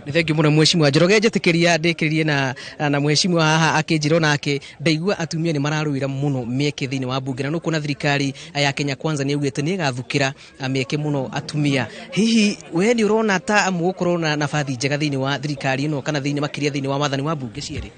Nĩ thengiũ mũno mheshimiwa Njoroge. Njĩtĩkĩria ndĩkĩrĩrie na mheshimiwa haha akĩnjĩra onake ndaigua atumia nĩ mararũĩra mũno mĩeke thĩinĩ wa mbunge, na nũkuona thirikari ya Kenya Kwanza nĩ yaugĩte nĩ ĩgathukĩra mĩeke mũno atumia. Hihi we nĩ ũrona ta mũgũkorwo na nabathi njega thĩinĩ wa thirikari ĩno kana thĩinĩ makĩria thĩinĩ wa wathani wa mbunge cierĩ?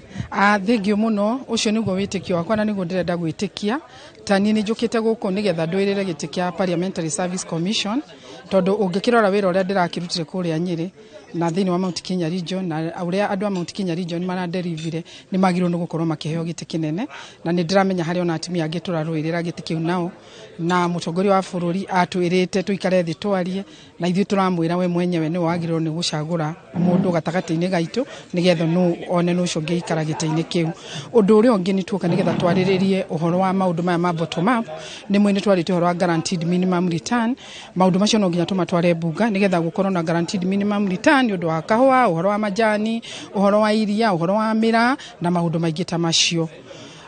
Thengiũ mũno. Ũcio nĩguo wĩtĩkio wakwa na nĩguo ndĩrenda gwĩtĩkia. Ta niĩ nĩ njũkĩte gũkũ nĩgetha ndũĩrĩre gĩtĩ kĩa Parliamentary Service Commission, tondũ ũngĩkĩrora wĩra ũrĩa ndĩrakĩrutire kũrĩa Nyĩrĩ na thĩinĩ wa Mount Kenya Region na ũrĩa andũ a Mount Kenya Region maraderivire, nĩ magĩrĩirwo nĩ gũkorwo makĩheo gĩtĩ kĩnene. Na nĩ ndĩramenya harĩ ona atumia angĩ tũrarũĩrĩra gĩtĩ kĩu nao, na mũtongoria wa bũrũri atwĩrĩte tũikare thĩ twarie na ithuĩ. Tũramwĩra we mwenyewe nĩwe wagĩrĩirwo nĩ gũcagũra mũndũ gatagatĩ-inĩ gaitũ, nĩgetha nũ one nũ ũcio ũngĩikara gĩtĩ-inĩ kĩu. Ũndũ ũrĩa ũngĩ, nĩ tuoka nĩgetha twarĩrĩrie ũhoro wa maũndũ maya ma bottom up. Nĩ mwĩ nĩ twarĩtie ũhoro wa guaranteed minimum return. Maũndũ macio no nginya tũmatware bunga, nĩgetha gũkorwo na guaranteed minimum return nĩ ũndũ wa kahũa, ũhoro wa majani, ũhoro wa iria, ũhoro wa mĩraa na maũndũ maingĩ ta macio.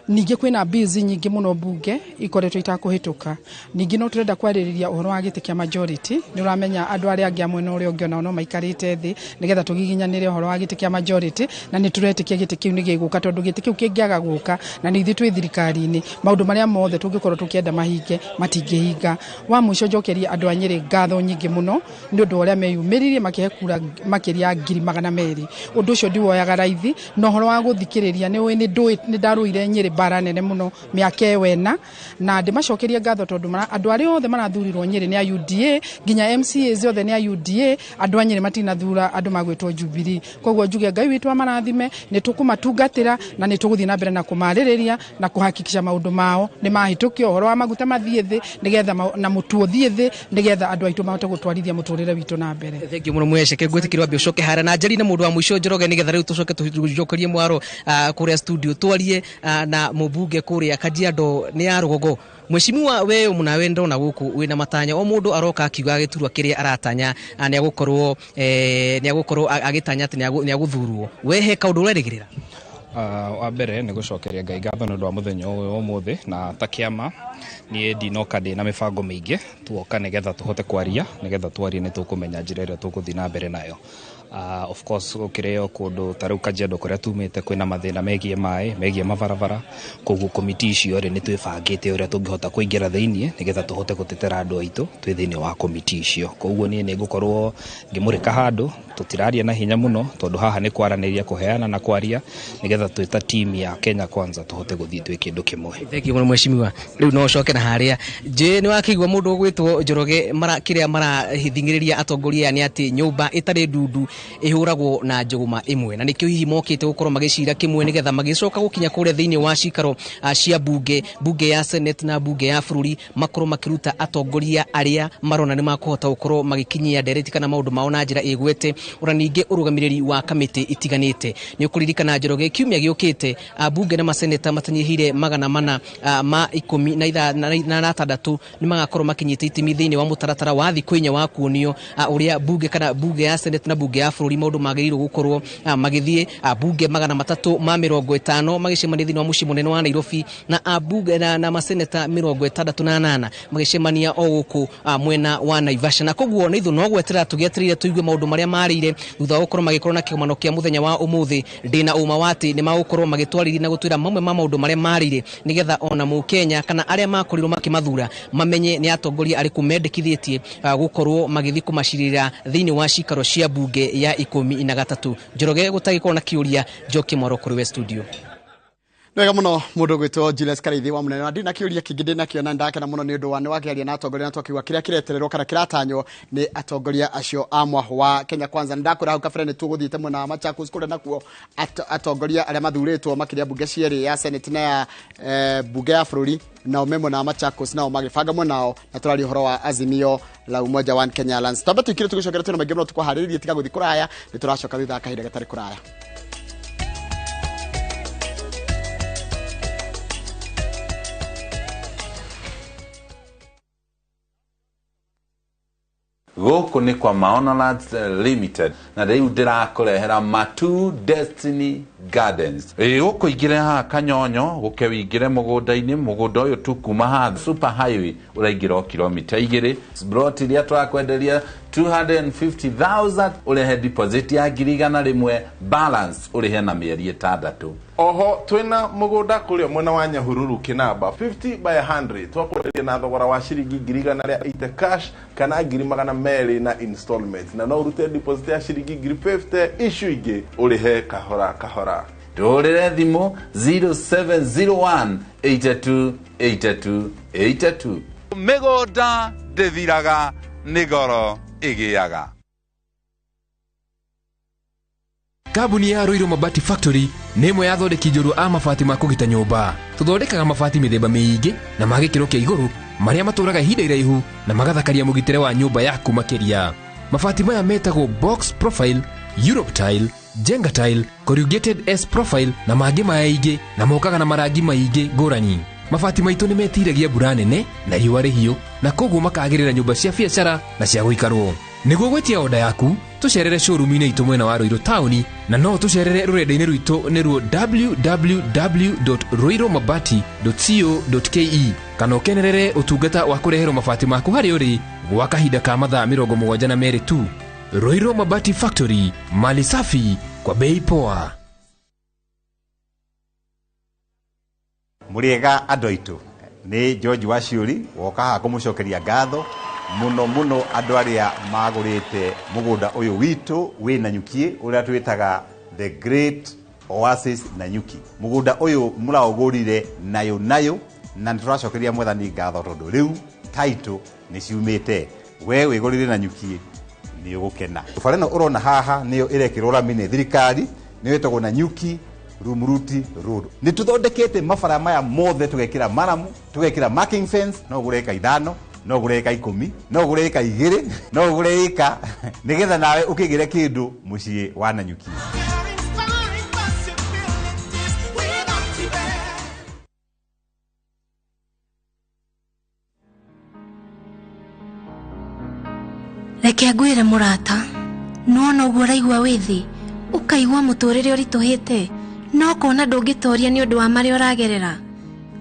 Ningĩ kwĩna bills nyingĩ mũno bunge ikoretwo itakũhĩtũka. Ningĩ no tũrenda kwarĩrĩria ũhoro wa gĩtĩ kĩa majority. Nĩ ũramenya andũ arĩa angĩ a mwena ũrĩa ũngĩ onao no maikarĩte thĩ nĩgetha tũgiginyanĩre ũhoro wa gĩtĩ kĩa majority, na nĩ tũretĩkia gĩtĩ kĩu nĩ gĩgũka, tondũ gĩtĩ kĩu kĩngĩaga gũka na nĩ ithuĩ twĩ thirikari-inĩ, maũndũ marĩa mothe tũngĩkorwo tũkĩenda mahinge matingĩhinga. Wa mũico, njokerie andũ a Nyĩrĩ ngatho nyingĩ mũno nĩ ũndũ wa ũrĩa meyumĩririe makĩhe kura makĩria ya 200,000. Ũndũ ũcio ndiwoyaga raithi. Na ũhoro wa gũthikĩrĩria, nĩ ũĩ nĩ ndarũire Nyĩrĩ mbara nene mũno mĩaka ĩyo ĩna, na ndĩmacokerie ngatho tondũ andũ arĩa othe marathurirwo Nyĩrĩ nĩ a UDA, nginya MCAs othe nĩ a UDA. Andũ a Nyĩrĩ matinathura andũ magwĩtwo Jubilee. Koguo njuge Ngai witũ amarathime. Nĩ tũkũmatungatĩra na nĩ tũgũthiĩ na mbere na kũmarĩrĩria na kũhakikisha maũndũ mao nĩ mahĩtũkio, ũhoro wa maguta mathiĩ thĩ nĩgetha na mũtu ũthiĩ thĩ, nĩgetha andũ aitũ mahote gũtwarithia mũtũrĩre witũ na mbere. Thengiũ mũno mweceke. Ngwĩtĩkĩrwo ambe ũcoke harĩa na njeri na mũndũ wa mũico Njoroge, nĩgetha rĩu tũcoke tũcokerie mwaro kũrĩa studio, twarie na mũmbunge kũrĩa Kajiado nĩ ya rũgongo. Mheshimiwa, we mũnawe ndona gũkũ wĩna matanya. O mũndũ aroka akiuga gĩturwa kĩrĩa aratanya nĩ agũkorwo agĩtanya atĩ nĩ agũthurwo. We he kaũndũ ũrerĩgĩrĩra? Wa mbere nĩ gũcokeria Ngai ngatho nĩ ũndũ wa mũthenya ũyũ wa ũmũthĩ. Na ta kĩama, niĩ ndinoka ndĩ na mĩbango mĩingĩ. Tuoka nĩgetha tũhote kwaria, nĩgetha twarie nĩ tũkũmenya njĩra ĩrĩa tũgũthiĩ na mbere nayo. Of course gũkĩrĩ o kũndũ ta rĩu Kajiado kũrĩa tumĩte kwĩna mathĩna megiĩ maĩ, megiĩ mabarabara, koguo komiti icio rĩ nĩ twĩbangĩte ũrĩa tũngĩhota kũingĩra thĩiniĩ nĩgetha tũhote gũtetera andũ aitũ twĩ thĩiniĩ wa komiti icio. Koguo niĩ nĩ ngũkorwo ngĩmũrĩka handũ, tũtiraria na hinya mũno tondũ haha nĩ kwaranĩria, kũheana na kwaria nĩgetha twĩ ta team ya Kenya Kwanza tũhote gũthiĩ twĩ kĩndũ kĩmwe. Thank you mũno mheshimiwa. Rĩu no ũcoke na harĩa je nĩ wakĩigua mũndũ ũgwĩtwo Njoroge kĩrĩa marahithingĩrĩria atongoria aya nĩ atĩ nyũmba ĩtarĩ ndundu ĩhũragwo na njũgũma ĩmwe, na nĩkĩo hihi mokĩte gũkorwo magĩcira kĩmwe nĩgetha magĩcoka gũkinya kũrĩa thĩinĩ wa cikaro cia bunge ya Senate na bunge ya bũrũri makorwo makĩruta atongoria arĩa marona nĩ makũhota gũkorwo magĩkinyia ndereti kana maũndũ mao na njĩra ĩgwete, ona ningĩ ũrũgamĩrĩri wa kamĩtĩ itiganĩte. Nĩ ũkũririkana Njoroge kiumia gĩũkĩte bunge na maseneta matanyihĩire 416 nĩ magakorwo makinyĩte itemi thĩinĩ wa mũtaratara wa thikũ inya wa kuonio ũrĩa bunge kana bunge ya Senate na bunge ya bũrũri maũndũ magĩrĩirwo gũkorwo magĩthiĩ. Bunge 350 magĩcemania thĩinĩ wa mũciĩ mũnene wa Nairobi na bunge na maseneta 68 magĩcemania o gũkũ mwena wa Naivasha. Na koguo nĩ ithuĩ no gwetera tũgĩetereire tũigue maũndũ marĩa marĩire thutha wa gũkorwo magĩkorwo na kĩgomano kĩa mũthenya wa ũmũthĩ. Ndĩna ũma wa atĩ nĩ magũkorwo magĩtwarĩria na gũtwĩra mamwe ma maũndũ marĩa marĩire nĩgetha ona mũkenya kana arĩa makorirwo makĩmathura mamenye nĩ atongoria arĩkũ mendekithĩtie gũkorwo magĩthiĩ kũmacirĩra thĩinĩ wa cikaro cia bunge ya 13. Njoroge gũtagĩkorwo na kĩũria, njokie mwaro kũrĩ we studio. Wega muno mundu gwitwo Julius Kariithi wa Munene. Ndina kiuria kingi ndina kio na ndakena muno ni undu wa ni wakiaria na atongoria na twakiuga kiria kiretererwo kana kiratanywo ni atongoria acio a mwaho wa Kenya Kwanza. Ndakwira hau kabere ni tuguthiite mwena wa Machakos kuria nakuo atongoria aria mathuritwo makiria bunge cierĩ ya Senate na ya bunge ya bũrũri nao me mwena wa Machakos nao magĩbanga mwenao, na tũraria ũhoro wa Azimio la Umoja One Kenya Alliance. Twambe tũikire tũgĩcokera twĩna maingĩ mũno tũkũharĩrĩrie, tiga gũthiĩ kũraya, nĩ tũracoka thutha wa kahinda gatarĩ kũraya. Gũkũ nĩ kwa Maono Lands Limited na rĩu ndĩrakũrehera Matu Destiny Gardens. Gũkũ ingĩre haha Kanyonyo gũke wĩingĩre mũgũnda-inĩ, mũgũnda ũyũ tu kuma haha super highway ũraingĩra o kilomita 2. Plot iria tũrakwenderia 250,000 ũrehe deposit ya 100,000, balance ũrĩhe na mĩeri 6. Oho twina mugunda kuria mwena wa Nyahururu Kinamba 50 by 100 twakwenderia na thogora wa ciringi 180 cash kana 200 na installment, na no urute deposit ya ciringi 50 icio ingĩ ũrĩhe kahora kahora. Tũhũrĩre thimũ 0701 82 82 82. Mĩgũnda ndĩthiraga nĩ goro ĩgĩaga. Kambuni ya Ruiru Mabati Factory nĩ ĩmwe ya athondeki njorua a mabati ma kũgita nyũmba. Tũthondekaga mabati mĩthemba mĩingĩ na ma gĩkĩro kĩa igũrũ marĩa matũraga ihinda iraihu na magathakaria mũgitĩre wa nyũmba yaku makĩria. Mabati maya metagwo box profile, Europe tile, Jenga tile, corrugated S profile na mangĩ maingĩ, na mokaga na marangi maingĩ ngũrani. Mabati maitũ nĩ metiragia mbura nene na riũa rĩhiũ, na koguo makagĩrĩra nyũmba cia biacara na cia gũikarwo. Nĩguo gwĩtia oda yaku, tũcerere showroom-inĩ itũ mwena wa Ruiru taũni, na no tũcerere rũrenda-inĩ rwitũ nĩruo www.ruirumabati.co.ke, kana ũkenerere ũtungata wa kũreherwo mabati maku harĩa ũrĩ gwa kahinda ka mathaa 72 tu. Ruiru Mabati Factory, mali safi kwa bei poa. Mũrĩega andũ aitũ, nĩ George Waciũri woka haha kũmũcokeria ngatho mũno mũno andũ arĩa magũrĩte mũgũnda ũyũ witũ wĩ Nanyuki ũrĩa twĩtaga The Great Oasis Nanyuki. Mũgũnda ũyũ mũraũgũrire nayo nayo, na nĩ tũracokeria Mwathani ngatho tondũ rĩu title nĩ ciumĩte. We wĩgũrĩre Nanyuki nĩ ũgũkena. Bara ĩno ũrona haha nĩyo ĩrekĩrwo rami nĩ thirikari, nĩyo ĩtagwo Nanyuki Rumuruti Road. Nĩ tũthondekete mabara maya mothe, tũgekĩra maramu, tũgekĩra marking fence, no ũgũre ĩka 5, no ũgũre ĩka 10, no ũgũre ĩka 2, no ũgũre ĩka nĩgetha nawe ũkĩgĩre kĩndũ mũciĩ wa Nanyuki. Reke ngwĩre mũrata, nĩwona ũguo ũraigua wĩ thĩ, ũkaigua mũtũrĩre ũritũhĩte, no ũkona ndũngĩtoria nĩ ũndũ wa marĩa ũragerera.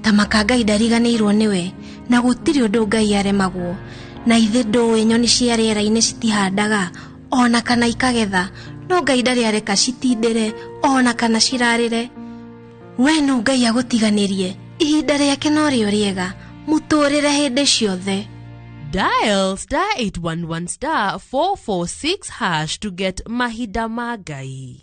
Ta maka Ngai ndariganĩirwo nĩwe, na gũtirĩ ũndũ Ngai aremagwo. Na ithe ndũĩ nyoni cia rĩera-inĩ citihandaga, ona kana ikagetha, No Ngai ndarĩ areka citindĩre ona kana cirarĩre. We no Ngai agũtiganĩrie, ihinda rĩake no rĩo rĩega, mũtũrĩre hĩndĩ ciothe. Dial star 811 star 446 hash to get Mahinda ma Ngai.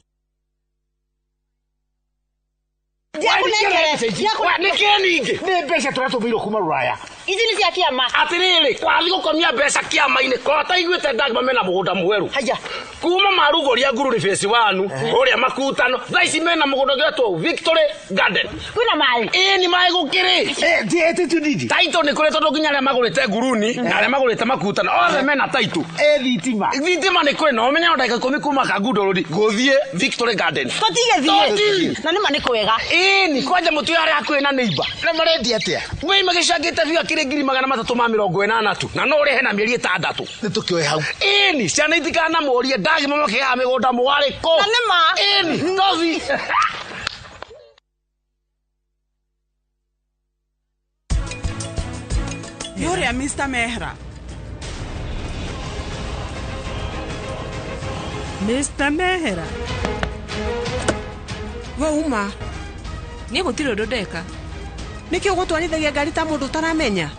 Nĩkĩ ningĩ nĩ mbeca tũratũmĩirwo kuma rũraya ici nĩ cia kĩama atĩrĩrĩ kwathiĩ gũkomia mbeca kĩama-inĩ korwo taiguĩte ndagima mena mũgũnda mwerũ kuma marugũria ngururi phase 1 ũrĩa makutano thaa ici mena mũgũnda ũngĩtwo Victory Garden kwĩna maĩ ĩĩ nĩ maĩ gũkĩrĩ taitũ nĩ kũrĩ tondũ nginya arĩa magũrĩte nguruni na arĩa magũrĩte makutano othe mena taitũ thitima thitima nĩ kũrĩ na ũmenye no ndagĩka 10 kuma Kangundo Road gũthiĩ Victory Garden tũtigĩthiĩ na nĩma nĩ kwega ĩni kwanja mũtu arĩa hakuhĩ na neighbor na marendia atĩa wei magĩcangĩte biũ akĩrĩ 380 tu na no ũrĩhe na mĩeri 6 nĩ tũkĩoe hau ĩni ciana itikanamũrie ndagima makĩgaga mĩgũnda mwarĩ kũ na nĩma ĩni tothi Yũrĩa Mr. Mehra. Mr. Mehra. We uma Niĩ gũtirĩ ũndũ ndeka. Nĩkĩ ũgũtwarithagia ngari ta mũndũ ũtaramenya?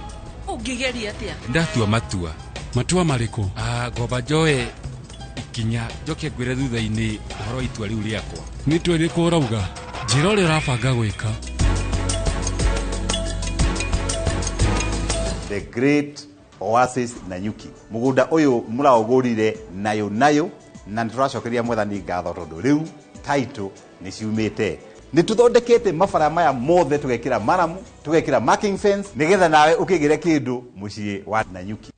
Ũngĩgeria atĩa? Ndatua matua. Matua marĩkũ? Ngomba njoe ikinya njoke ngwĩre thutha-inĩ ũhoro wa itua rĩu rĩakwa. Nĩ itua rĩrĩkũ ũrauga? Njĩra ũrĩa ũrabanga gwĩka. The Great Oasis Nanyuki. Mũgũnda ũyũ mũraũgũrire nayo nayo na nĩtũracokeria mwathani ngatho tondũ rĩu title nĩ ciumĩte. Nĩ tũthondekete mabara maya mothe tũgekĩra maramu, tũgekĩra marking fence nĩgetha nawe ũkĩgĩre kĩndũ mũciĩ wa Nanyuki.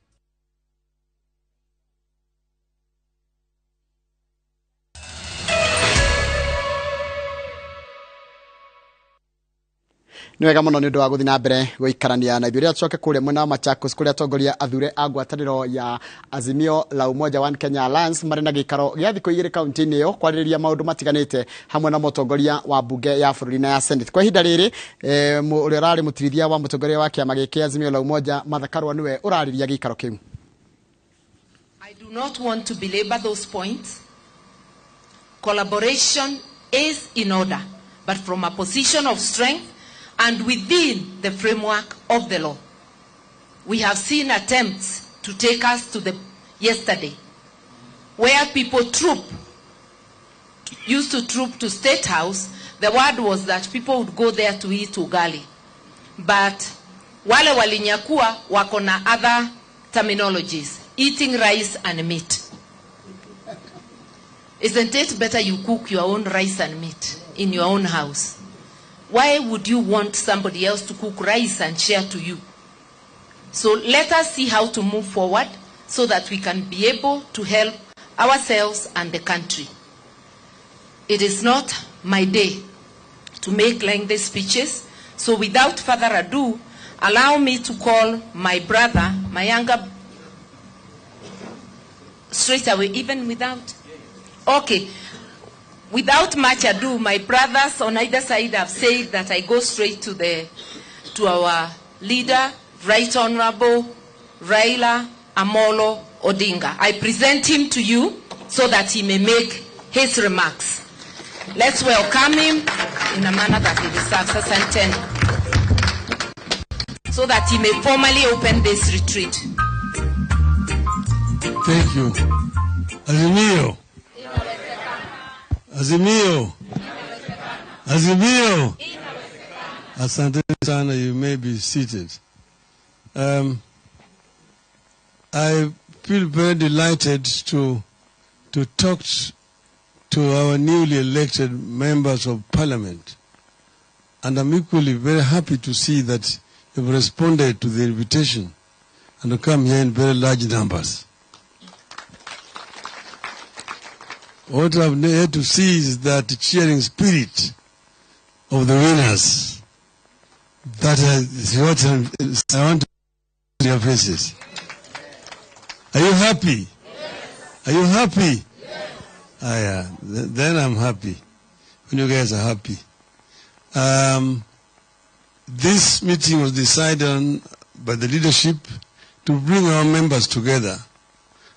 Nĩ wega mũno nĩ ũndũ wa gũthiĩ na mbere gũikarania na ithuĩ. Rĩrĩa tũcoke kũrĩa mwena wa Machakos kũrĩa atongoria athure a ngwatanĩro ya Azimio la Umoja One Kenya Alliance marĩ na gĩikaro gĩa thikũ igĩrĩ kaunti-inĩ ĩyo kwarĩrĩria maũndũ matiganĩte hamwe na mũtongoria wa mbunge ya bũrũri na ya Senate. Kwa ihinda rĩrĩ ũrĩa ũrarĩ mũtirithia wa mũtongoria wa kĩama gĩkĩ Azimio la Umoja Martha Karua nĩwe ũrarĩria gĩikaro kĩu. I do not want to belabor those points. Collaboration is in order, but from a position of strength and within the framework of the law. We have seen attempts to take us to the yesterday, where people used to troop to State House. The word was that people would go there to eat ugali. But wale walinyakua wako na other terminologies, eating rice and meat. Isn't it better you cook your own rice and meat in your own house? Why would you want somebody else to cook rice and share to you? So let us see how to move forward so that we can be able to help ourselves and the country. It is not my day to make lengthy speeches, so without further ado, allow me to call my brother, my younger, straight away, even without... Okay. Without much ado, my brothers on either side have said that I go straight to our leader, Right Honorable Raila Amolo Odinga. I present him to you so that he may make his remarks. Let's welcome him in a manner that he deserves. Asante. So that he may formally open this retreat. Thank you. Azimio. Azimio. Azimio. Asante sana, you may be seated. I feel very delighted to talk to our newly elected members of parliament. And I'm equally very happy to see that you've responded to the invitation and to come here in very large numbers. What I've had to see is that cheering spirit of the winners. That is what I want to see your faces. Are you happy? Yes. Are you happy? Yes. Ah, yeah. Then I'm happy. When you guys are happy. This meeting was decided on by the leadership to bring our members together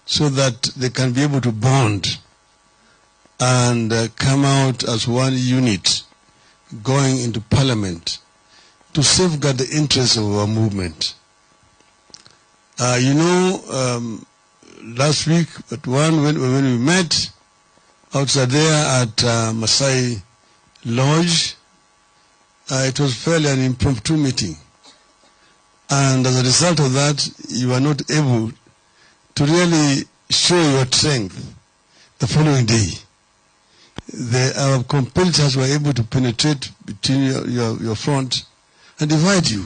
so that they can be able to bond and come out as one unit going into parliament to safeguard the interests of our movement. Last week at one, when we met outside there at Masai Lodge, it was fairly an impromptu meeting. And as a result of that, you were not able to really show your strength the following day. Our competitors were able to penetrate between your front and divide you.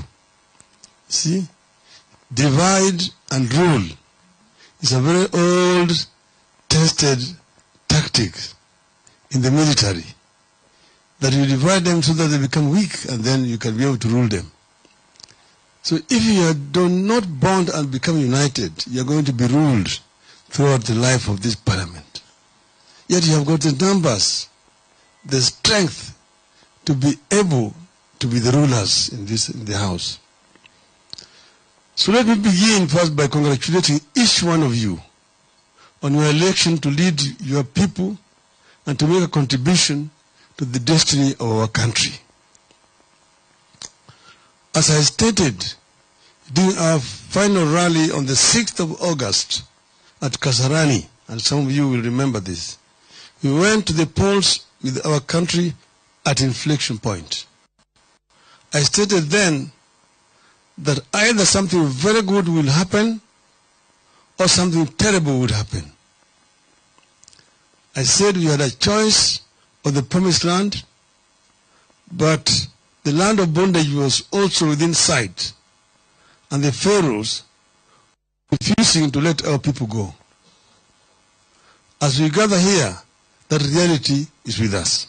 See? Divide and rule is a very old, tested tactic in the military. That you divide them so that they become weak and then you can be able to rule them. So if you do not bond and become united, you are going to be ruled throughout the life of this parliament. Yet you have got the numbers, the strength to be able to be the rulers in the house. So let me begin first by congratulating each one of you on your election to lead your people and to make a contribution to the destiny of our country. As I stated during our final rally on the 6th of August at Kasarani, and some of you will remember this, we went to the polls with our country at inflection point. I stated then that either something very good will happen or something terrible would happen. I said we had a choice of the promised land, but the land of bondage was also within sight, and the pharaohs refusing to let our people go. As we gather here, that reality is with us.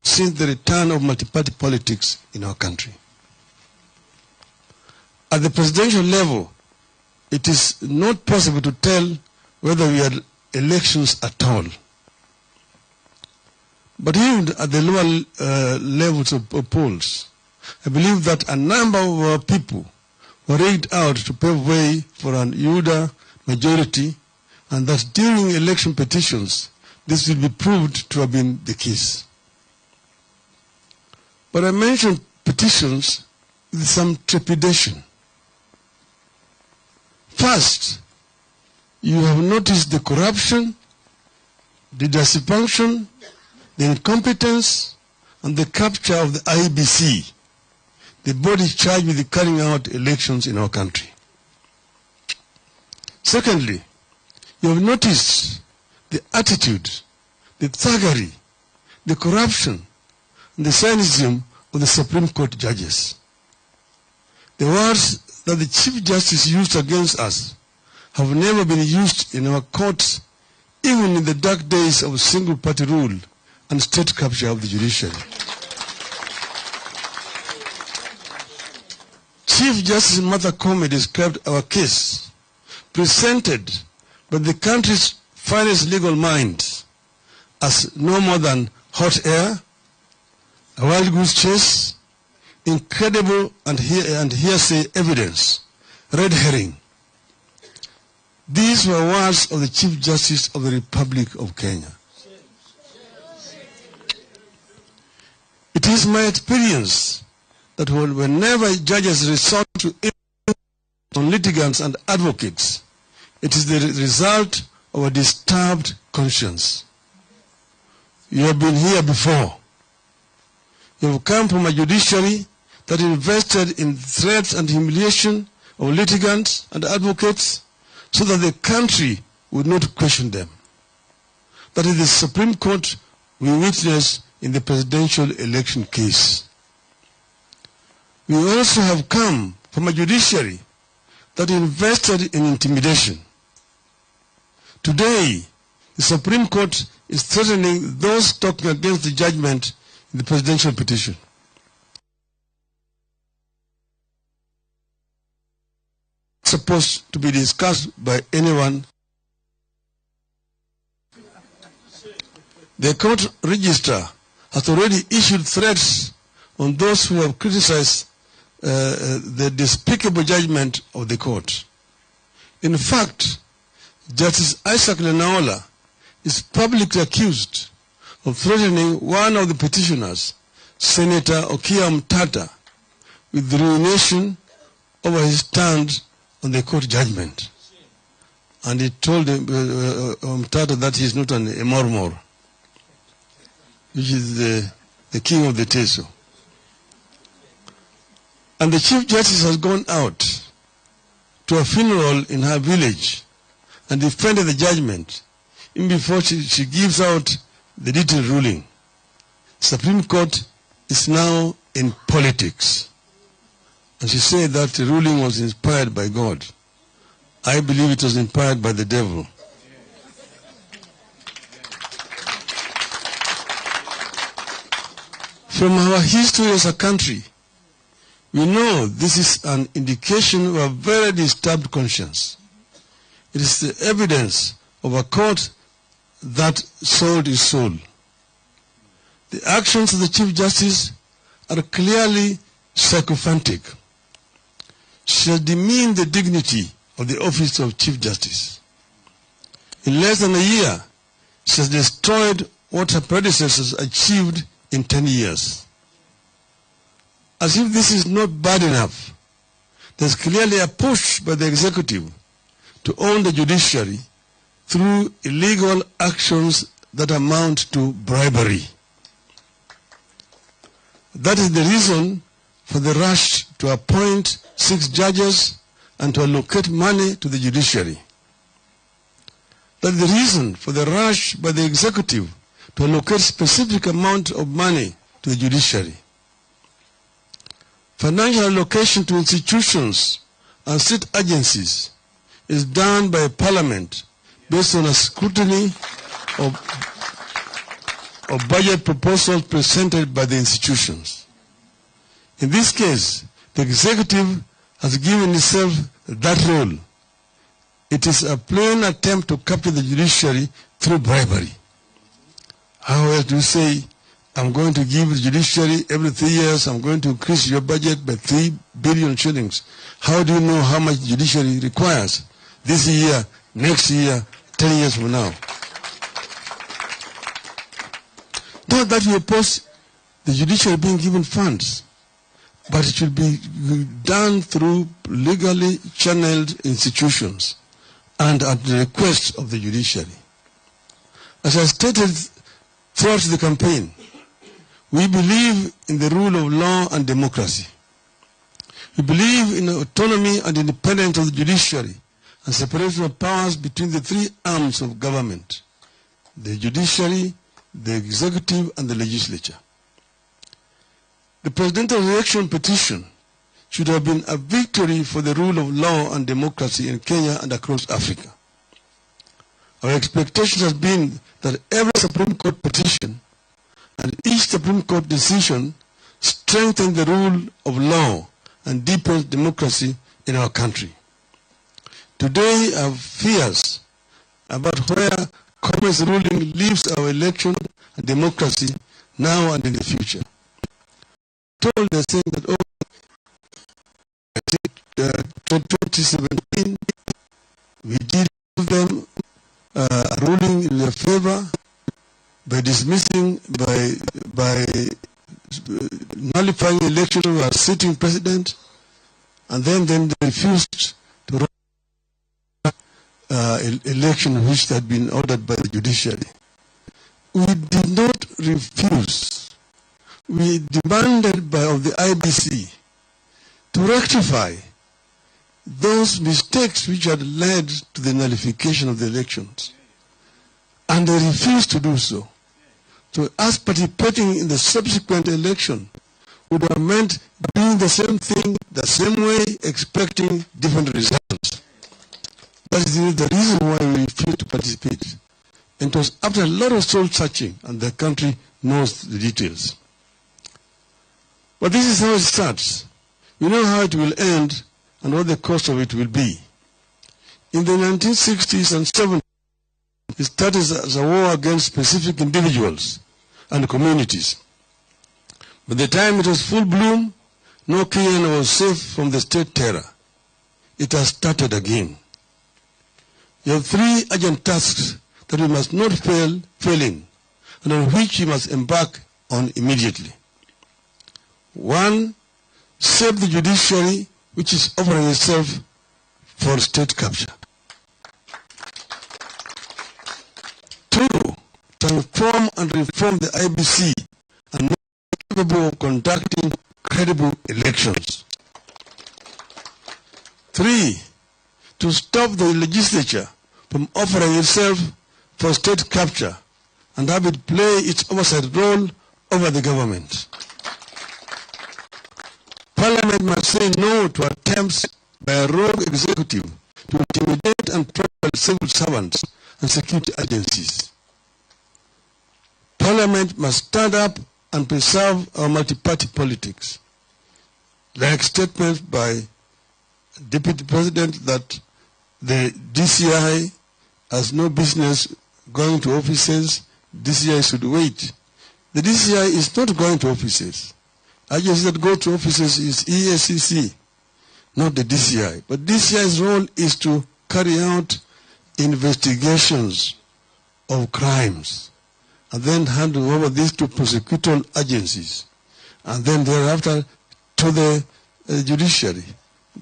Since the return of multi-party politics in our country. At the presidential level, it is not possible to tell whether we had elections at all. But even at the lower levels of polls, I believe that a number of our people were rigged out to pave way for an UDA majority, and that during election petitions, this will be proved to have been the case. But I mentioned petitions with some trepidation. First, you have noticed the corruption, the dysfunction, the incompetence, and the capture of the IEBC, the body charged with carrying out elections in our country. Secondly, you have noticed the attitude, the thuggery, the corruption, and the cynicism of the Supreme Court judges. The words that the Chief Justice used against us have never been used in our courts, even in the dark days of single-party rule and state capture of the judiciary. Chief Justice Martha Koome described our case, presented by the country's finest legal minds, as no more than hot air, a wild goose chase, incredible and hearsay evidence, red herring. These were words of the Chief Justice of the Republic of Kenya. It is my experience that whenever judges resort to on litigants and advocates, it is the result of a disturbed conscience. You have been here before. You have come from a judiciary that invested in threats and humiliation of litigants and advocates so that the country would not question them. That is the Supreme Court we witnessed in the presidential election case. We also have come from a judiciary that invested in intimidation. Today, the Supreme Court is threatening those talking against the judgment in the presidential petition. Supposed to be discussed by anyone. The court register has already issued threats on those who have criticized the despicable judgment of the court. In fact, Justice Isaac Lenaola is publicly accused of threatening one of the petitioners, Senator Okiya Omtatah, with ruination over his stand on the court judgment. And he told Omtatah that he is not an Emormor, which is the king of the Teso. And the Chief Justice has gone out to a funeral in her village and defended the judgment even before she gives out the detailed ruling. Supreme Court is now in politics. And she said that the ruling was inspired by God. I believe it was inspired by the devil. From our history as a country, we know this is an indication of a very disturbed conscience. It is the evidence of a court that sold its soul. The actions of the Chief Justice are clearly sycophantic. She has demeaned the dignity of the office of Chief Justice. In less than a year, she has destroyed what her predecessors achieved in 10 years. As if this is not bad enough, there's clearly a push by the executive to own the judiciary through illegal actions that amount to bribery. That is the reason for the rush to appoint 6 judges and to allocate money to the judiciary. That is the reason for the rush by the executive to allocate specific amount of money to the judiciary. Financial allocation to institutions and state agencies is done by Parliament based on a scrutiny of budget proposals presented by the institutions. In this case, the executive has given itself that role. It is a plain attempt to capture the judiciary through bribery. How else do you say, I'm going to give the judiciary every 3 years, I'm going to increase your budget by 3 billion shillings. How do you know how much the judiciary requires this year, next year, 10 years from now? Not that you oppose the judiciary being given funds, but it should be done through legally channeled institutions and at the request of the judiciary. As I stated throughout the campaign, we believe in the rule of law and democracy. We believe in the autonomy and independence of the judiciary and separation of powers between the 3 arms of government, the judiciary, the executive, and the legislature. The presidential election petition should have been a victory for the rule of law and democracy in Kenya and across Africa. Our expectation has been that every Supreme Court petition and each Supreme Court decision strengthens the rule of law and deepens democracy in our country. Today, I have fears about where Kome's ruling leaves our election and democracy now and in the future. Told they're saying that, oh, I think 2017, we did give them a ruling in their favor by dismissing, by nullifying the election of our sitting president, and then they refused to run election which had been ordered by the judiciary. We did not refuse. We demanded of the IBC to rectify those mistakes which had led to the nullification of the elections. And they refused to do so. So us participating in the subsequent election would have meant doing the same thing the same way, expecting different results. That is the reason why we refused to participate. And it was after a lot of soul searching, and the country knows the details. But this is how it starts. We know how it will end and what the cost of it will be. In the 1960s and 70s, it started as a war against specific individuals and communities. By the time it was full bloom, no Kenyan was safe from the state terror. It has started again. You have three urgent tasks that we must not fail in, and on which you must embark on immediately. One, save the judiciary, which is offering itself for state capture. Two, transform and reform the IBC and make it capable of conducting credible elections. Three, to stop the legislature from offering itself for state capture and have it play its oversight role over the government. Parliament must say no to attempts by a rogue executive to intimidate and profile civil servants and security agencies. Parliament must stand up and preserve our multi-party politics. Like statements by Deputy President that the DCI has no business going to offices, DCI should wait. The DCI is not going to offices. Agencies that go to offices is EACC, not the DCI. But DCI's role is to carry out investigations of crimes and then hand over these to prosecutorial agencies and then thereafter to the judiciary.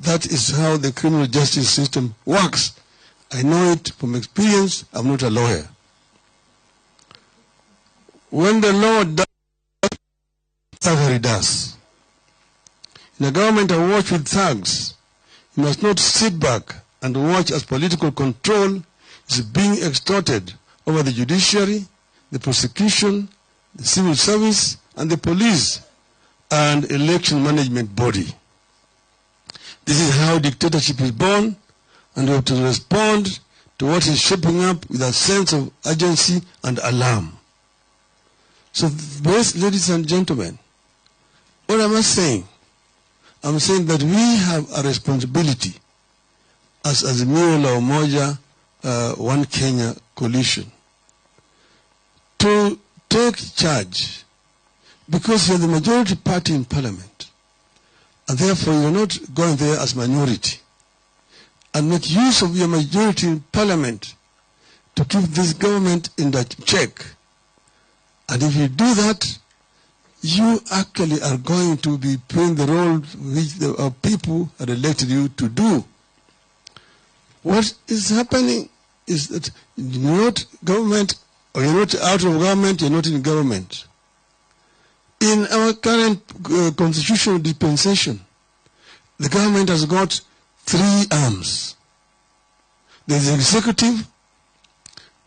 That is how the criminal justice system works. I know it from experience. I'm not a lawyer. When the law does, thuggery does. In a government awash with thugs, you must not sit back and watch as political control is being extorted over the judiciary, the prosecution, the civil service, and the police and election management body. This is how dictatorship is born, and we have to respond to what is shaping up with a sense of urgency and alarm. So, ladies and gentlemen, what am I saying? I'm saying that we have a responsibility as Azimio La Umoja One Kenya coalition to take charge, because you're the majority party in parliament, and therefore you're not going there as minority, and make use of your majority in parliament to keep this government in the check. And if you do that, you actually are going to be playing the role which the people had elected you to do. What is happening is that you're not government, or you're not out of government, you're not in government. In our current constitutional dispensation, the government has got three arms. There's the executive,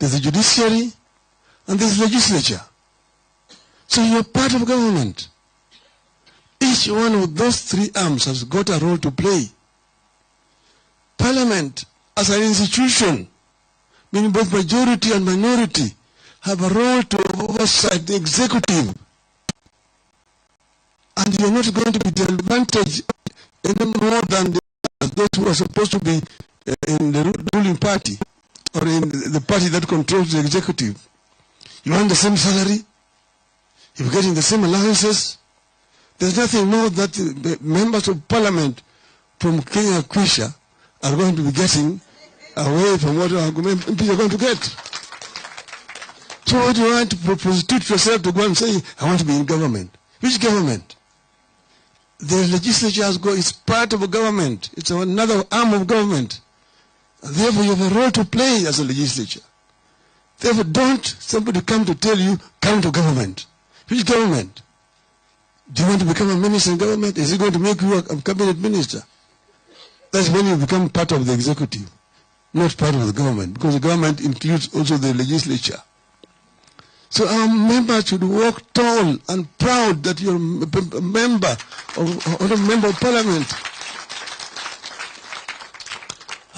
there's the judiciary, and there's the legislature. So you're part of government. Each one of those three arms has got a role to play. Parliament, as an institution, meaning both majority and minority, have a role to oversight the executive. And you're not going to be disadvantaged any more than those who are supposed to be in the ruling party or in the party that controls the executive. You want the same salary? You're getting the same allowances? There's nothing more that the members of parliament from Kenya Kwisha are going to be getting away from what our MPs are going to get. So what do you want to prostitute yourself to go and say, I want to be in government? Which government? The legislature has got, it's part of a government. It's another arm of government. And therefore, you have a role to play as a legislature. Therefore, don't somebody come to tell you, come to government. Which government? Do you want to become a minister in government? Is it going to make you a cabinet minister? That's when you become part of the executive, not part of the government, because the government includes also the legislature. So our members should walk tall and proud that you're a member of, member of parliament.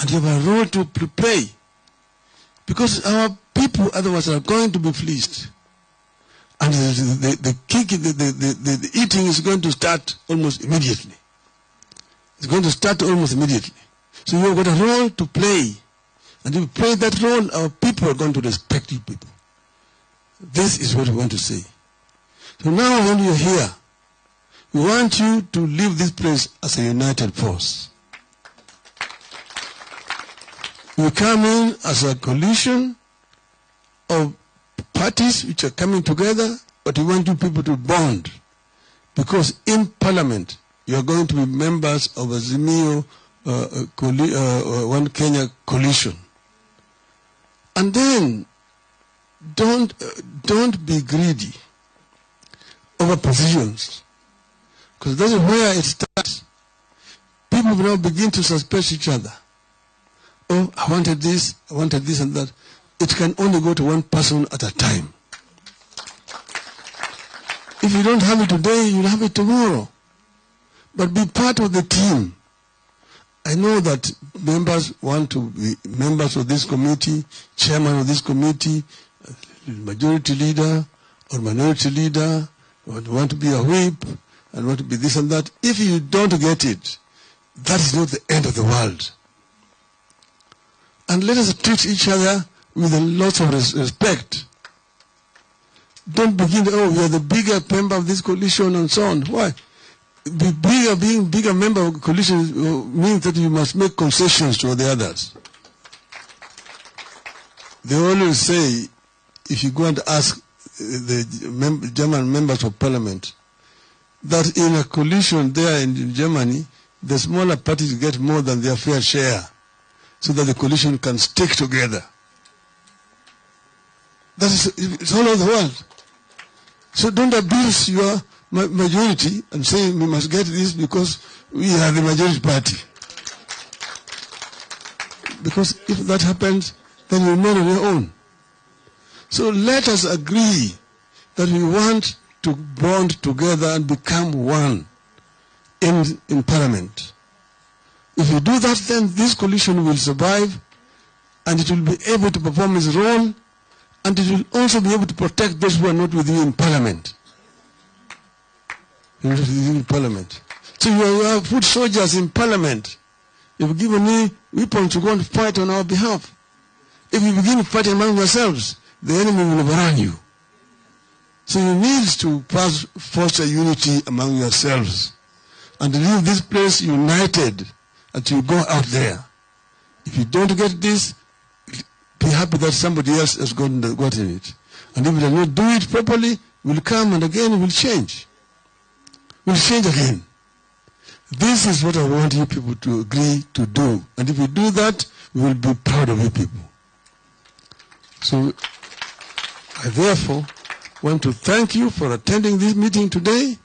And you have a role to play, because our people otherwise are going to be fleeced. And the eating is going to start almost immediately. It's going to start almost immediately. So you've got a role to play. And if you play that role, our people are going to respect you people. This is what we want to say. So now when you're here, we want you to leave this place as a united force. We come in as a coalition of parties which are coming together, but we want you people to bond. Because in Parliament, you are going to be members of Azimio One Kenya coalition. And then, don't be greedy over positions, because that's where it starts. People now begin to suspect each other. Oh, I wanted this and that. It can only go to one person at a time. If you don't have it today, you'll have it tomorrow. But be part of the team. I know that members want to be members of this committee, chairman of this committee, majority leader or minority leader, or want to be a whip, and want to be this and that. If you don't get it, that is not the end of the world. And let us treat each other with a lot of respect. Don't begin, oh, we are the bigger member of this coalition and so on. Why? Being bigger member of the coalition means that you must make concessions to the others. They always say, if you go and ask the German members of parliament, that in a coalition there in Germany, the smaller parties get more than their fair share, so that the coalition can stick together. That is, it's all over the world. So don't abuse your majority and say we must get this because we are the majority party. Because if that happens, then you remain on your own. So let us agree that we want to bond together and become one in Parliament. If you do that, then this coalition will survive and it will be able to perform its role, and it will also be able to protect those who are not with you in Parliament. In Parliament. So you have put soldiers in Parliament. You've given me weapons to go and fight on our behalf. If you begin fighting among yourselves, the enemy will overrun you. So you need to foster unity among yourselves and leave this place united until you go out there. If you don't get this, be happy that somebody else has gotten it. And if you do not do it properly, we'll come and again we'll change. We'll change again. This is what I want you people to agree to do. And if we do that, we will be proud of you people. So I therefore want to thank you for attending this meeting today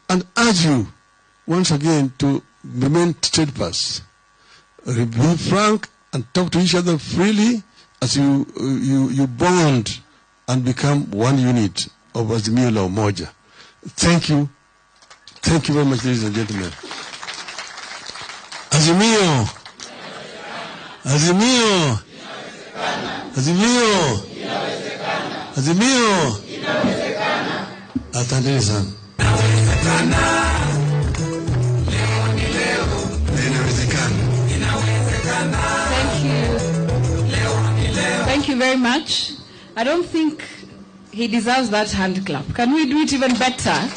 and urge you once again to remain steadfast. Be frank and talk to each other freely as you bond and become one unit of Azimio la Umoja. Thank you. Thank you very much, ladies and gentlemen. Azimio! Azimio! Azimio! Azimio! Asanteni sana. Thank you. Thank you very much. I don't think he deserves that hand clap. Can we do it even better?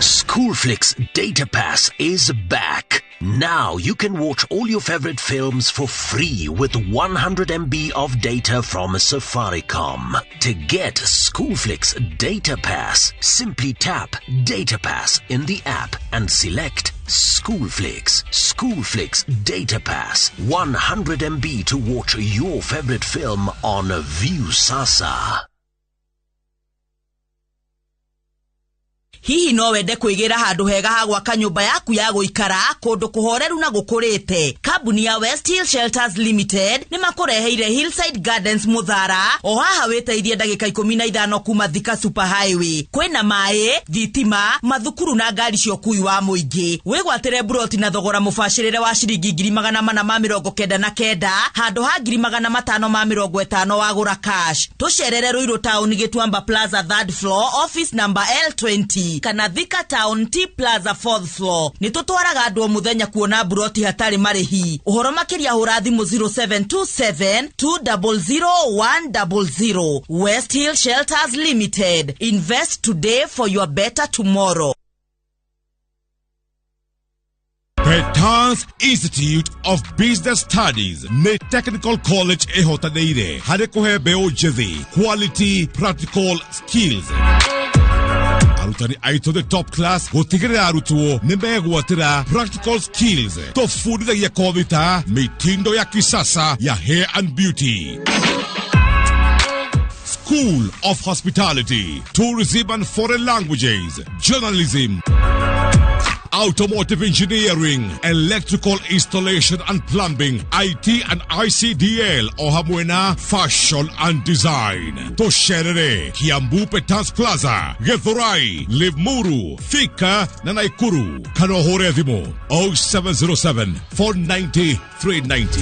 Schoolflix Data Pass is back. Now you can watch all your favorite films for free with 100 MB of data from Safaricom. To get Schoolflix Data Pass, simply tap Data Pass in the app and select Schoolflix. Schoolflix Data Pass, 100 MB to watch your favorite film on Viusasa. Hihi no wende kwĩgĩra handũ hega ha gwaka nyũmba yaku ya gũikara kũndũ kũhoreru na gũkũrĩte. Kambuni ya West Hill Shelters Limited nĩ makũreheire Hillside Gardens Mũthara o haha wĩteithie ndagĩka 15 kuma Thika Super Highway. Kwĩna maĩ, thitima, mathukuru na ngari cia ũkui wa mũingĩ. Wĩgwatĩre buroti na thogora mũbacĩrĩre wa ciringi 499 handũ ha 550 wagũra cash. Tũcerere Ruiru Town Gĩtuamba Plaza 3rd floor office number L20 kana Thika Town T Plaza 4th floor. Nĩ tũtwaraga andũ o mũthenya kuona buroti hatarĩ marĩhi. Nairobi. Ũhoro makĩria hũra thimũ 0727 200 100. West Hill Shelters Limited. Invest today for your better tomorrow. Petans Institute of Business Studies nĩ technical college ĩhotanĩire harĩ kũhe mbeũ njĩthĩ quality practical skills. Arutani aitũ the top class gũtigĩrĩra arutwo nĩ megwatĩra practical skills. Tũbundithagia kothi ta mitindo ya kisasa ya hair and beauty, School of Hospitality, Tourism and Foreign Languages, Journalism, Automotive Engineering, Electrical Installation and Plumbing, IT and ICDL, o hamwe na Fashion and Design. Tosherere, Kiambu Petans Plaza, Githurai, Limuru, Thika na Naikuru. Kana ũhũre thimũ 0707 490 390.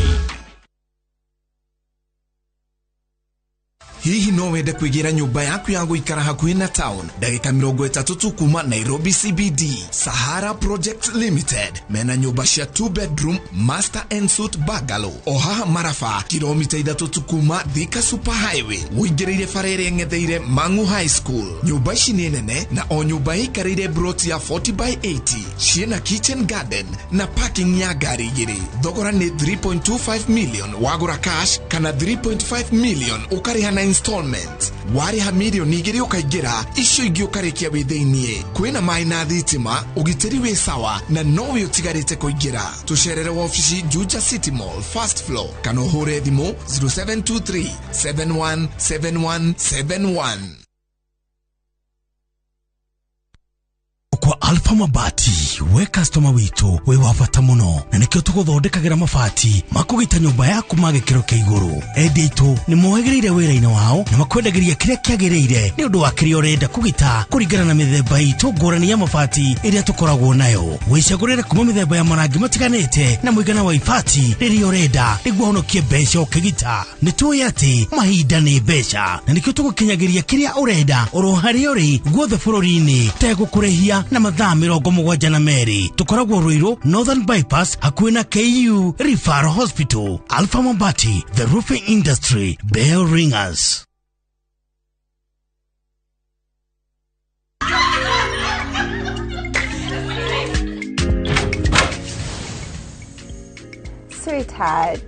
Hihi no wende kwĩgĩra nyũmba yaku ya gũikara hakuhĩ na town, ndagĩka 30 tu kuma Nairobi CBD? Sahara Project Limited mena nyũmba cia 2 bedroom master and suite bungalow o haha Maraba, kilomita 3 tu kuma Thika Super Highway, ũingĩrĩire bara ĩrĩa ĩng'etheire Mangu High School. Nyũmba ici nĩ nene na o nyũmba ĩikarĩire broti ya 40 by 80, ciĩna kitchen garden na parking ya ngari igĩrĩ. Thogora nĩ 3.25 million wagũra cash kana 3.5 million ũkarĩha na installment. Warĩha mirioni 2 ũkaingĩra, icio ingĩ ũkarĩkia wĩ thĩiniĩ. Kwĩna maĩ na thitima, ũgitĩri wĩ sawa na nowe ũtigarĩte kũingĩra. Tũcerere wabici Juja City Mall first floor kana ũhũre thimũ 0723 717171. Kwa Alpha Mabati, we customer witũ wĩ wa bata mũno, na nĩkĩo tũgũthondekagĩra mabati makũgita nyũmba yaku ma gĩkĩro kĩa igũrũ. Endia aitũ nĩ mohĩgĩrĩire wĩra-inĩ wao na makwendagĩria kĩrĩa kĩagĩrĩire nĩ ũndũ wa kĩrĩa ũrenda kũgita kũringana na mĩthemba itũ ngũrani ya mabati ĩrĩa tũkoragwo nayo. Wĩcagũrĩre kuma mĩthemba ya marangi matiganĩte na mũigana wa ibati rĩrĩa ũrenda nĩguo ũhonokie mbeca ũkĩgita. Nĩ tũĩ atĩ mahinda nĩ mbeca, na nĩkĩo tũgũkinyagĩria kĩrĩa ũrenda oro harĩa ũrĩ guothe bũrũri-inĩ tegũkũrĩhia na mathaa 72. Tũkoragwo Ruiru Northern Bypass hakuhĩ na KU Referral Hospital. Alpha Mabati, the roofing industry bell ringers. Sweetheart.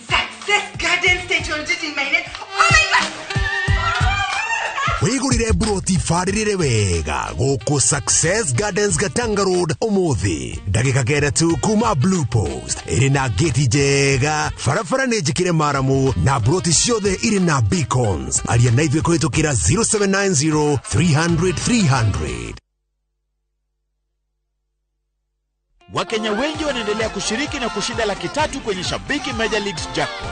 Success Garden Station in my name. Oh my God! Wigurire broti barĩrĩre wega gũkũ Success Gardens Gatanga Road ũmũthĩ, ndagĩka 9 tu kuma Blue Post. Ĩrĩ na gĩti njega, barabara nĩ njĩkĩre maramu na broti ciothe irĩ na beacons. Aria na ithuĩ kũhĩtũkĩra 0790 300 300. Wakenya wengi wanaendelea kushiriki na kushinda 300,000 kwenye Shabiki Major Leagues Jackpot.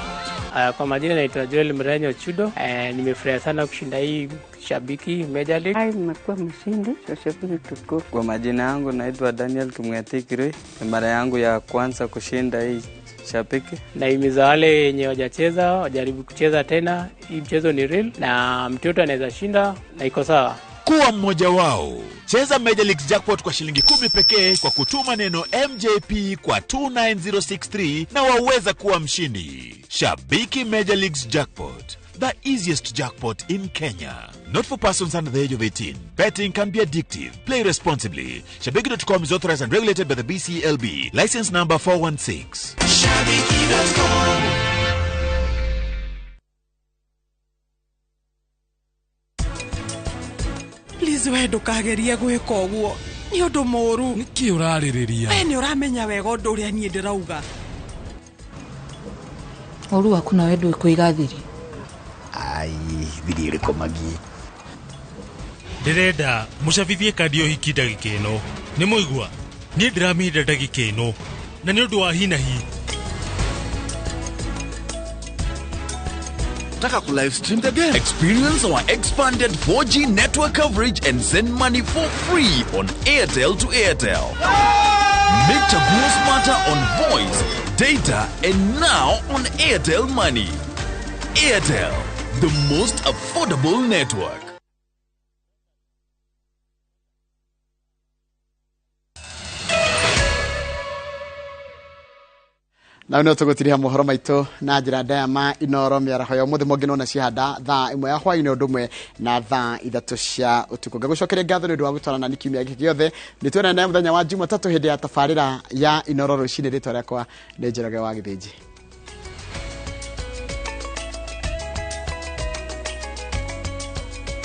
Kwa majina naitwa Joel Mrenyo Chudo. Nimefurahi sana kushinda hii Shabiki Major League. Nimekuwa mshindi wa Shabiki tukufu. Kwa majina yangu naitwa Daniel Kimweti Kirui. Ni mara yangu ya kwanza kushinda hii Shabiki. Nahimiza wale wenye hawajacheza wajaribu kucheza tena. Hii mchezo ni real na mtoto anaweza shinda na iko sawa. Kuwa mmoja wao. Cheza Major Leagues Jackpot kwa shilingi 10 pekee kwa kutuma neno MJP kwa 29063 na waweza kuwa mshindi. Shabiki Major Leagues Jackpot, the easiest jackpot in Kenya. Not for persons under the age of 18. Betting can be addictive. Play responsibly. Shabiki.com is authorized and regulated by the BCLB. License number 416. Shabiki.com. Please we ndukagerie gwĩka ũguo, nĩ ũndũ mũũru. Nĩkĩ ũrarĩrĩria? We nĩ ũramenya wega ũndũ ũrĩa niĩ ndĩrauga. Ũru waku nawe ndũĩ kũiga thiri. Ai, thiri ĩrĩkũ magi? Ndĩrenda mũcabithie kandi ya ũhiki ndagĩka ĩno. Nĩ mũigua? Niĩ ndĩramĩenda ndagĩka ĩno na nĩ ũndũ wa hi na hi. Taka ku live stream the game. Experience our expanded 4G network coverage and send money for free on Airtel to Airtel. Make Chaguo smarter on voice, data, and now on Airtel Money. Airtel, the most affordable network. Na no tũgũtiriha mohoro maitũ na njĩra ndaya ma Inoro mĩaraho ya ũmũthĩ mongĩ nona cihanda thaa 1 ya hwaĩ-inĩ ũndũ ũmwe na thaa 3 cia ũtukũ. Ngagũcokeria ngatho nĩ ũndũ wa gũtwarana nĩ kiumia gĩkĩ gĩothe. Nĩ tuonane mũthenya wa Jumatatũ hĩndĩ ya tabarĩra ya Inoro rũcinĩ. Rĩtwa rĩakwa nĩ Njoroge wa Gĩthĩnji.